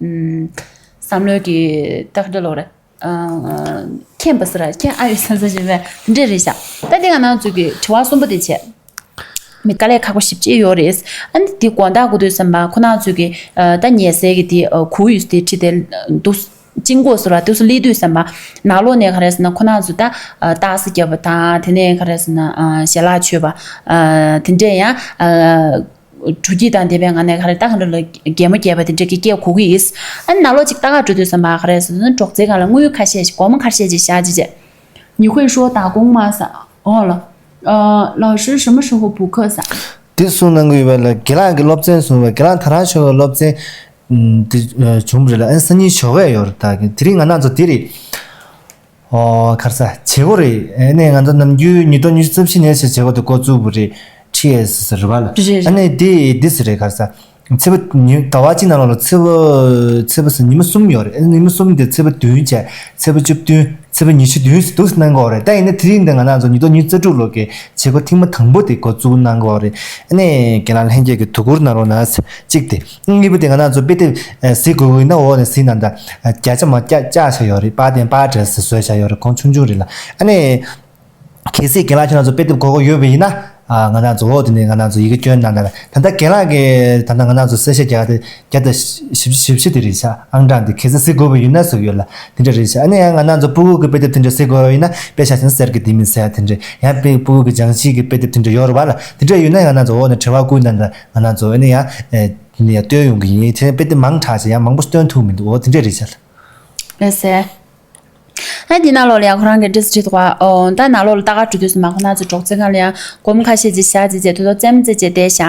ཨམ་བསམ་བློའི་གི་ཏག་འདྲ་ལོག་རེད། ཨ་མཁྱེན་པ་ཟེར་ར་མཁྱེན་ཨ་ཡོད་བསམ་ས་ཞིག་མེད་དེ་འདྲས་རེད་ཤག་ད་འདི་ང་ན་ཚོ་གི་དྲི་བ་གསུམ་པོ་དེ་བྱས། མི་དཀའ་ལས་ཁག་པོ་ཞེ་པོ་ཅིག་ཡོད་རེད། ཨ་ནི་འདི་དགོང་དག་གོ་དུས་ཙམ་པ་ཁོ་ན་ཚོ་གི་ཨ་ད་ཉལ་སའི་གི་དེ་ཨ་ཁུག་ཡོད་དེ་ཁྲིད་དེ་འདུག་ཅིང་གོ་ཟེར་བ་དུས་སུ་སླེབས་དུས་ཙམ་པ་ནང་ལོགས་ནས་ག་རེ་ཟེར་ན་ཁོ་ན་ཚོ་ད་ཨ་རྟགས་གསལ་རྒྱབ་པ་དང་དེ་ནས་ག་རེ་ཟེར་ན་ཨ་ཞལ་ལག་མཆོད་པ་ཨ་དེ་འདྲས་ཡང་ཨ། དྲོ་སྐྱིད་དང་ལྡན་པའི་ངང་ནས་ག་རེ་ད་ག་འདྲ་ལ་གད་མོ་བགད་པ་དེ་འདྲ་གི་སྐད་གོ་གི་ཡིན། ཨ་ནི་ནང་ལོགས་ཅིག་ལྟ་ག་འགྲོ་དུས་ཙམ་པ་ག་རེ་ཟེར་ན་སྒྲོག་ཙེའི་སྒང་ལ་དངུལ་ཁ་ཤས་ཤིག་སྒོར་མོ་ཁ་ཤས་ཅིག་བཞག་ཅིག་བྱས། 你会说打工吗 ཟེར། འོ་ལ། ཨ། 老师什么时候补课 ཟེར། དེ་གསུངས་གནང་གི་ཡོད་པ་ལ་རྒན་ལགས་ཀྱི་སློབ་ཚན་གསུངས་པ་རྒན་ལགས་ད་རང་ཞོགས་ཀྱི་སློབ་ཚན། ཨུམ། དེ་ཨ་བྱུང་བ་རེད་ལ། ཨ་ནི་སང་ཉིན་ཞོགས་ཀས་ཡོད་རེད། ད་དེ་རིང་ང་རང་ཚོ་དེ་རེད། ཨོ། ག་རེ་ཟ། བྱེད་སྒོ་རེད། ཨ་ནི་ང་ཚོ་ནམ་རྒྱུན་ཉིས་སྟོང་ཉི་ཤུ་རྩ་བཞི་ནས་བྱེད་སྒོ་དེ་འགོ་བཙུགས་པ་རེད། ཊི་ཨེ་སི་ཟེར་རེད་པ་ལ། རེད་རེད། ཨ་ནི་དེ་འདི་ཟེར་རེད། ག་རེ་ཟ། ཚེས་པ་ཉི་ཟླ་བ་གཅིག་ནང་ལོགས་ལ་ཚེས་པ་ཚེས་པ་ཟེར་ཉི་མ་གསུམ་ཡོད་རེད། ཨ་ནི་ཉི་མ་གསུམ་དེ་ཚེས་པ་བདུན་བྱས། ཚེས་པ་བཅུ་བདུན། ཚེས་པ་ཉི་ཤུ་བདུན་ཟེར་འདུག་སེ་གནང་གི་ཡོད་རེད། ད་ཡིན་ན་དེ་རིང་འདི་ང་རང་ཚོ་ཉིས་སྟོང་ཉི་ཤུ་རྩ་དྲུག་ལོ་གི་བྱེད་སྒོ་ཐེངས་མ་དང་པོ་དེ་འགོ་བཙུགས་གནང་གི་ཡོད་རེད། ཨ་ནི་རྒན་ལགས་ལྷན་རྒྱས་ཀྱིས་དོ་ཁུར་གནང་རོགས་གནང་ཟེར། གཅིག་དེ། གཉིས་པ་དེ་ང་རང་ཚོ་དཔེ་དེབ་ཨེ་གཟིགས་དགོས་ཀྱི་ཡིན་ན་འོག་ནས་གཟིགས་གནང་དང་། ཨ། བརྒྱ་ཆ་མ་བརྒྱ་བཅག་བཞག་ཡོད་རེད། པར་དེ་པར་འདྲ་ཟེར་བཟོས་བཞག་ཡོད་རེད། གོང་ཆུང་ཆུང་རེད་ལ། ཨ་ནི། གལ་སྲིད་རྒན་ལགས་ཁྱེད་རང་ཚོ་དཔེ་དེབ་དགོས་མཁོ་ཡོད་པ་ཡིན་ན། ཨ། ང་རང་ཚོ་འོག་དེ་ནས་ང་རང་ཚོ་ཡི་གེ་སྐྱོན་གནང་དང་། ད་ལྟ་རྒན་ལགས་ཀྱིས་ད་ལྟ་ང་རང་ཚོ་གསལ་བཤད་རྒྱག་དེ་བརྒྱ་དང་བཞི་བཅུ་ཞེ་བཞི་དེ་རེད་ཤག་ཨང་གྲངས་དེ་གལ་སྲིད་གཟིགས་དགོས་པ་ཡིན་ན་ཟེར་གྱི་ཡོད་ལ། དེ་འདྲ་རེད་ཤག་ཨ་ནི་ཡང་ང་རང་ཚོ་སྤུ་གུ་གི་དཔེ་དེབ་དེ་འདྲ་གཟིགས་དགོས་པ་ཡིན་ན་དཔེ་ཆ་ཆེན་གསེར་གྱི་ལྡེ་མིག་ཟེར་ཡ་དེ་འདྲ། ཡང་དཔེ་སྤུ་གུ་གི་སྦྱང་གཞི་གི་དཔེ་དེབ་དེ་འདྲ་ཡོད་རེད་པ་ལ། དེ་འདྲ་ཡོད་ན་ཡང་ང་རང་ཚོ་འོག་ནས་དྲི་བ་བསྐུར་གནང་དང་། ང་རང་ཚོ་ཨ་ནི་ཡང་ཨེ། དེ་ནས་ཡང་སྟོན་ཡོང་གི་ཡིན། དེ་ནས་དཔེ་དེབ་མང་དྲགས་ཤག་ཡང་མང་པོ་སྟོན་ཐུབ་མི་འདུག་འོ་དེ་འདྲ་རེད་ཤག་ལ། ལགས་སེ། ཨ། འདི་ནང་ལོགས་ལ་ཡང་ཁོ་རང་གི་འདྲི་ས་དྲི་འདུག་པ། ཨོ། ད་ནང་ལོགས་ལ་ལྟ་ག་འགྲོ་དུས་སུ་མ་ཁོ་ན་ཚོ་སྒྲོག་ཙེ་སྒང་ལ་ཡང་སྒོར་མོ་ཁ་ཤས་ཅིག་བཞག་ཅིག་བྱས། དེ་ཚོ་རྩེད་མོ་རྩེ་བྱས་བསྡད་ཤག་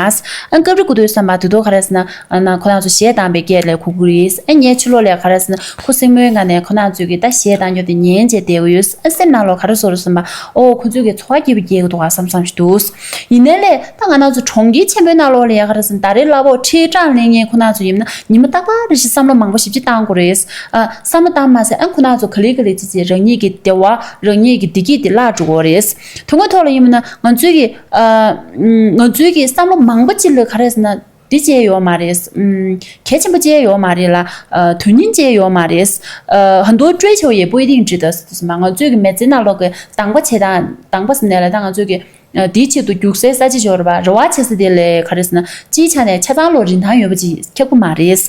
ཨ། སྐབས་རེ་གོ་དུས་ཙམ་པ་དེ་ཚོ་ག་རེ་ཟེར་ན། ཨ། ན་ཁོ་རང་ཚོ་གཞས་བཏང་པའི་སྐད་ལ་གོ་གི་རེད། ཨ། ངའི་ཕྱི་ལོགས་ལ་ག་རེ་ཟེར་ན་ཁོ་སེན་མོའི་སྒང་ནས་ཁོ་རང་ཚོས་ཀྱི་ད་གཞས་བཏང་རྒྱུ་དེ་ཉན་བྱས་བསྡད་ཀྱི་ཡོད། ཨ། སེམས་ནང་ལོགས་ག་རེ་བཟོ་རེད་ཟེར་ན། ཨོ། ཁོ་ཚོས་ཀྱི་འཚོ་བ་སྐྱིད་པོ་སྐྱེལ་གྱི་འདུག་ག་བསམ་བསམ་ཞིག་འདུག་ཡིན་ནའི་ལས་ད་ང་རང་ཚོ་གྲོང་ཁྱེར་ཆེན་པོའི་ནང་ལོགས་ལ་ཡ་ག་རེ་ཟེར་ན་ད་རེས་གླ་ཕོགས་ཁྲི་གྲངས་ལེན་མཁན་ཁོ་རང་ཚོ་ཡིན་ན་ཉི་མ་རྟག་པར་རེ་བཞིན་བསམ་བློ་མང་པོ་ཞེ་པོ་ཅིག་བཏང་དགོས་རེད། ཨ། བསམ་བློ་བཏང་མ་ཟད། ཨ། ཁོ་རང་ཚོ་ག་ལེ་ག་ལེ་ཅིག་ཅིག་རང་ཉིད་ཀྱི་བདེ་བ། རང་ཉིད་ཀྱི་བདེ་སྐྱིད་དེ་བརླག་འགྲོ་གི་རེད། དོན་དངོས་ཐོག་ལ་ཡིན་ན་ང་ཚོའི་གི། ཨ། ང་ཚོའི་གི་བསམ་བློ་མང་པོ་ཅིག་ལ་ག་རེ་ཟེར་ན། འདི་བྱས་ཡོད་མ་རེད། ཨུམ། གལ་ཆེན་པོ་བྱས་ཡོད་མ་རེད་ལ། ཨ། དོན་སྙིང་བྱས་ཡོད་མ་རེད། ཨ། 很多追求也不一定值得 ཟེར་དུས་ཙམ་པ་ང་ཚོའི་གི་མི་ཚེ་ནང་ལོགས་ཀྱི་དང་པོ་བྱེད་སྟངས། དང་པོ་ཟེར་ནས་ལ་ད་ང་ཚོའི་གི། ཨ། དེའི་ཆེད་དུ་རྒྱུགས་སའི་ས་ཆ་ཞིག་ཡོད་རེད་པ། རེ་བ་བྱེད་ས་དེ་ལས་ག་རེ་ཟེར་ན་སྤྱིའི་ཆ་ནས་ཆ་ཚང་ལོ་རིན་ཐང་ཡོད་པ་ཅིག་ཁྱབ་ཀྱི་མ་རེད།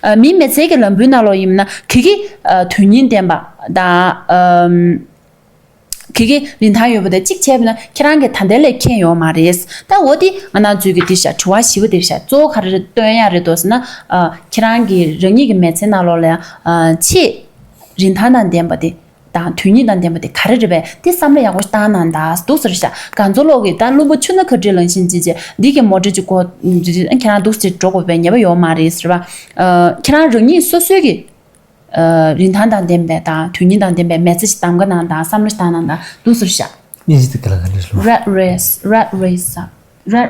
ཨ། མིའི་མི་ཚེ་གི་ལམ་བུའི་ནང་ལོགས་ཡིན་ན་གི་གི། ཨ། དོན་སྙིང་ལྡན་པ་དང་། ཨམ། གི་གི་རིན་ཐང་ཡོད་པ་དེ་གཅིག་བྱས་པ་ན་ཁྱེད་རང་གི་ད་ལྟའི་ལས་ཁེངས་ཡོད་མ་རེད། ད་འོ་དེ་ང་རང་ཚོའི་གི་དེ་ཤ་དྲི་བ་བཞི་པ་དེ་ཤ་གཙོ་བོ་ག་རེ་སྟོན་ཡ་རེད་འདུག་ཟེར་ན། ཨ། ཁྱེད་རང་གི་རང་ཉིད་ཀྱི་མི་ཚེ་ནང་ལོགས་ལ་ཡང་། ཨ། ཆེས་རིན་ཐང་དང་ལྡན་པ་དེ་དང་དོན་སྙིང་དང་ལྡན་པ་དེ་ག་རེ་རེད་པས། དེ་བསམ་བློ་ཡག་པོ་ཞིག་བཏང་གནང་དང་འདུག་ཟེར་ཤག་གང་ཚོ་ལོག་གི་ད་རླུང་བུ་ཆུ་སྣ་ག་འདྲའི་ལངས་ཤིང་ཅི་བྱས་འདི་གི་མོ་ཊ་ཅིག་གོ་ཁྱེད་རང་འདུག་ཅིག་འགྲོ་དགོས་པའི་ཉེས་པ་ཡོད་མ་རེད་ཟེར་བ། ཨ། ཁྱེད་རང་རང་ཉིད་སོ་སོའི་གི། ཨ། རིན་ཐང་དང་ལྡན་པའི་དང་དོན་སྙིང་དང་ལྡན་པའི་མི་ཚེ་ཞིག་གདམ་ག་གནང་དང་བསམ་བློ་ཞིག་བཏང་གནང་དང་འདུག་ཟེར་ཤག་དབྱིན་ཇི་དེ་ག་ལ་ག་འདྲ་ཞིག་ལབ། Rat race, rat race, rat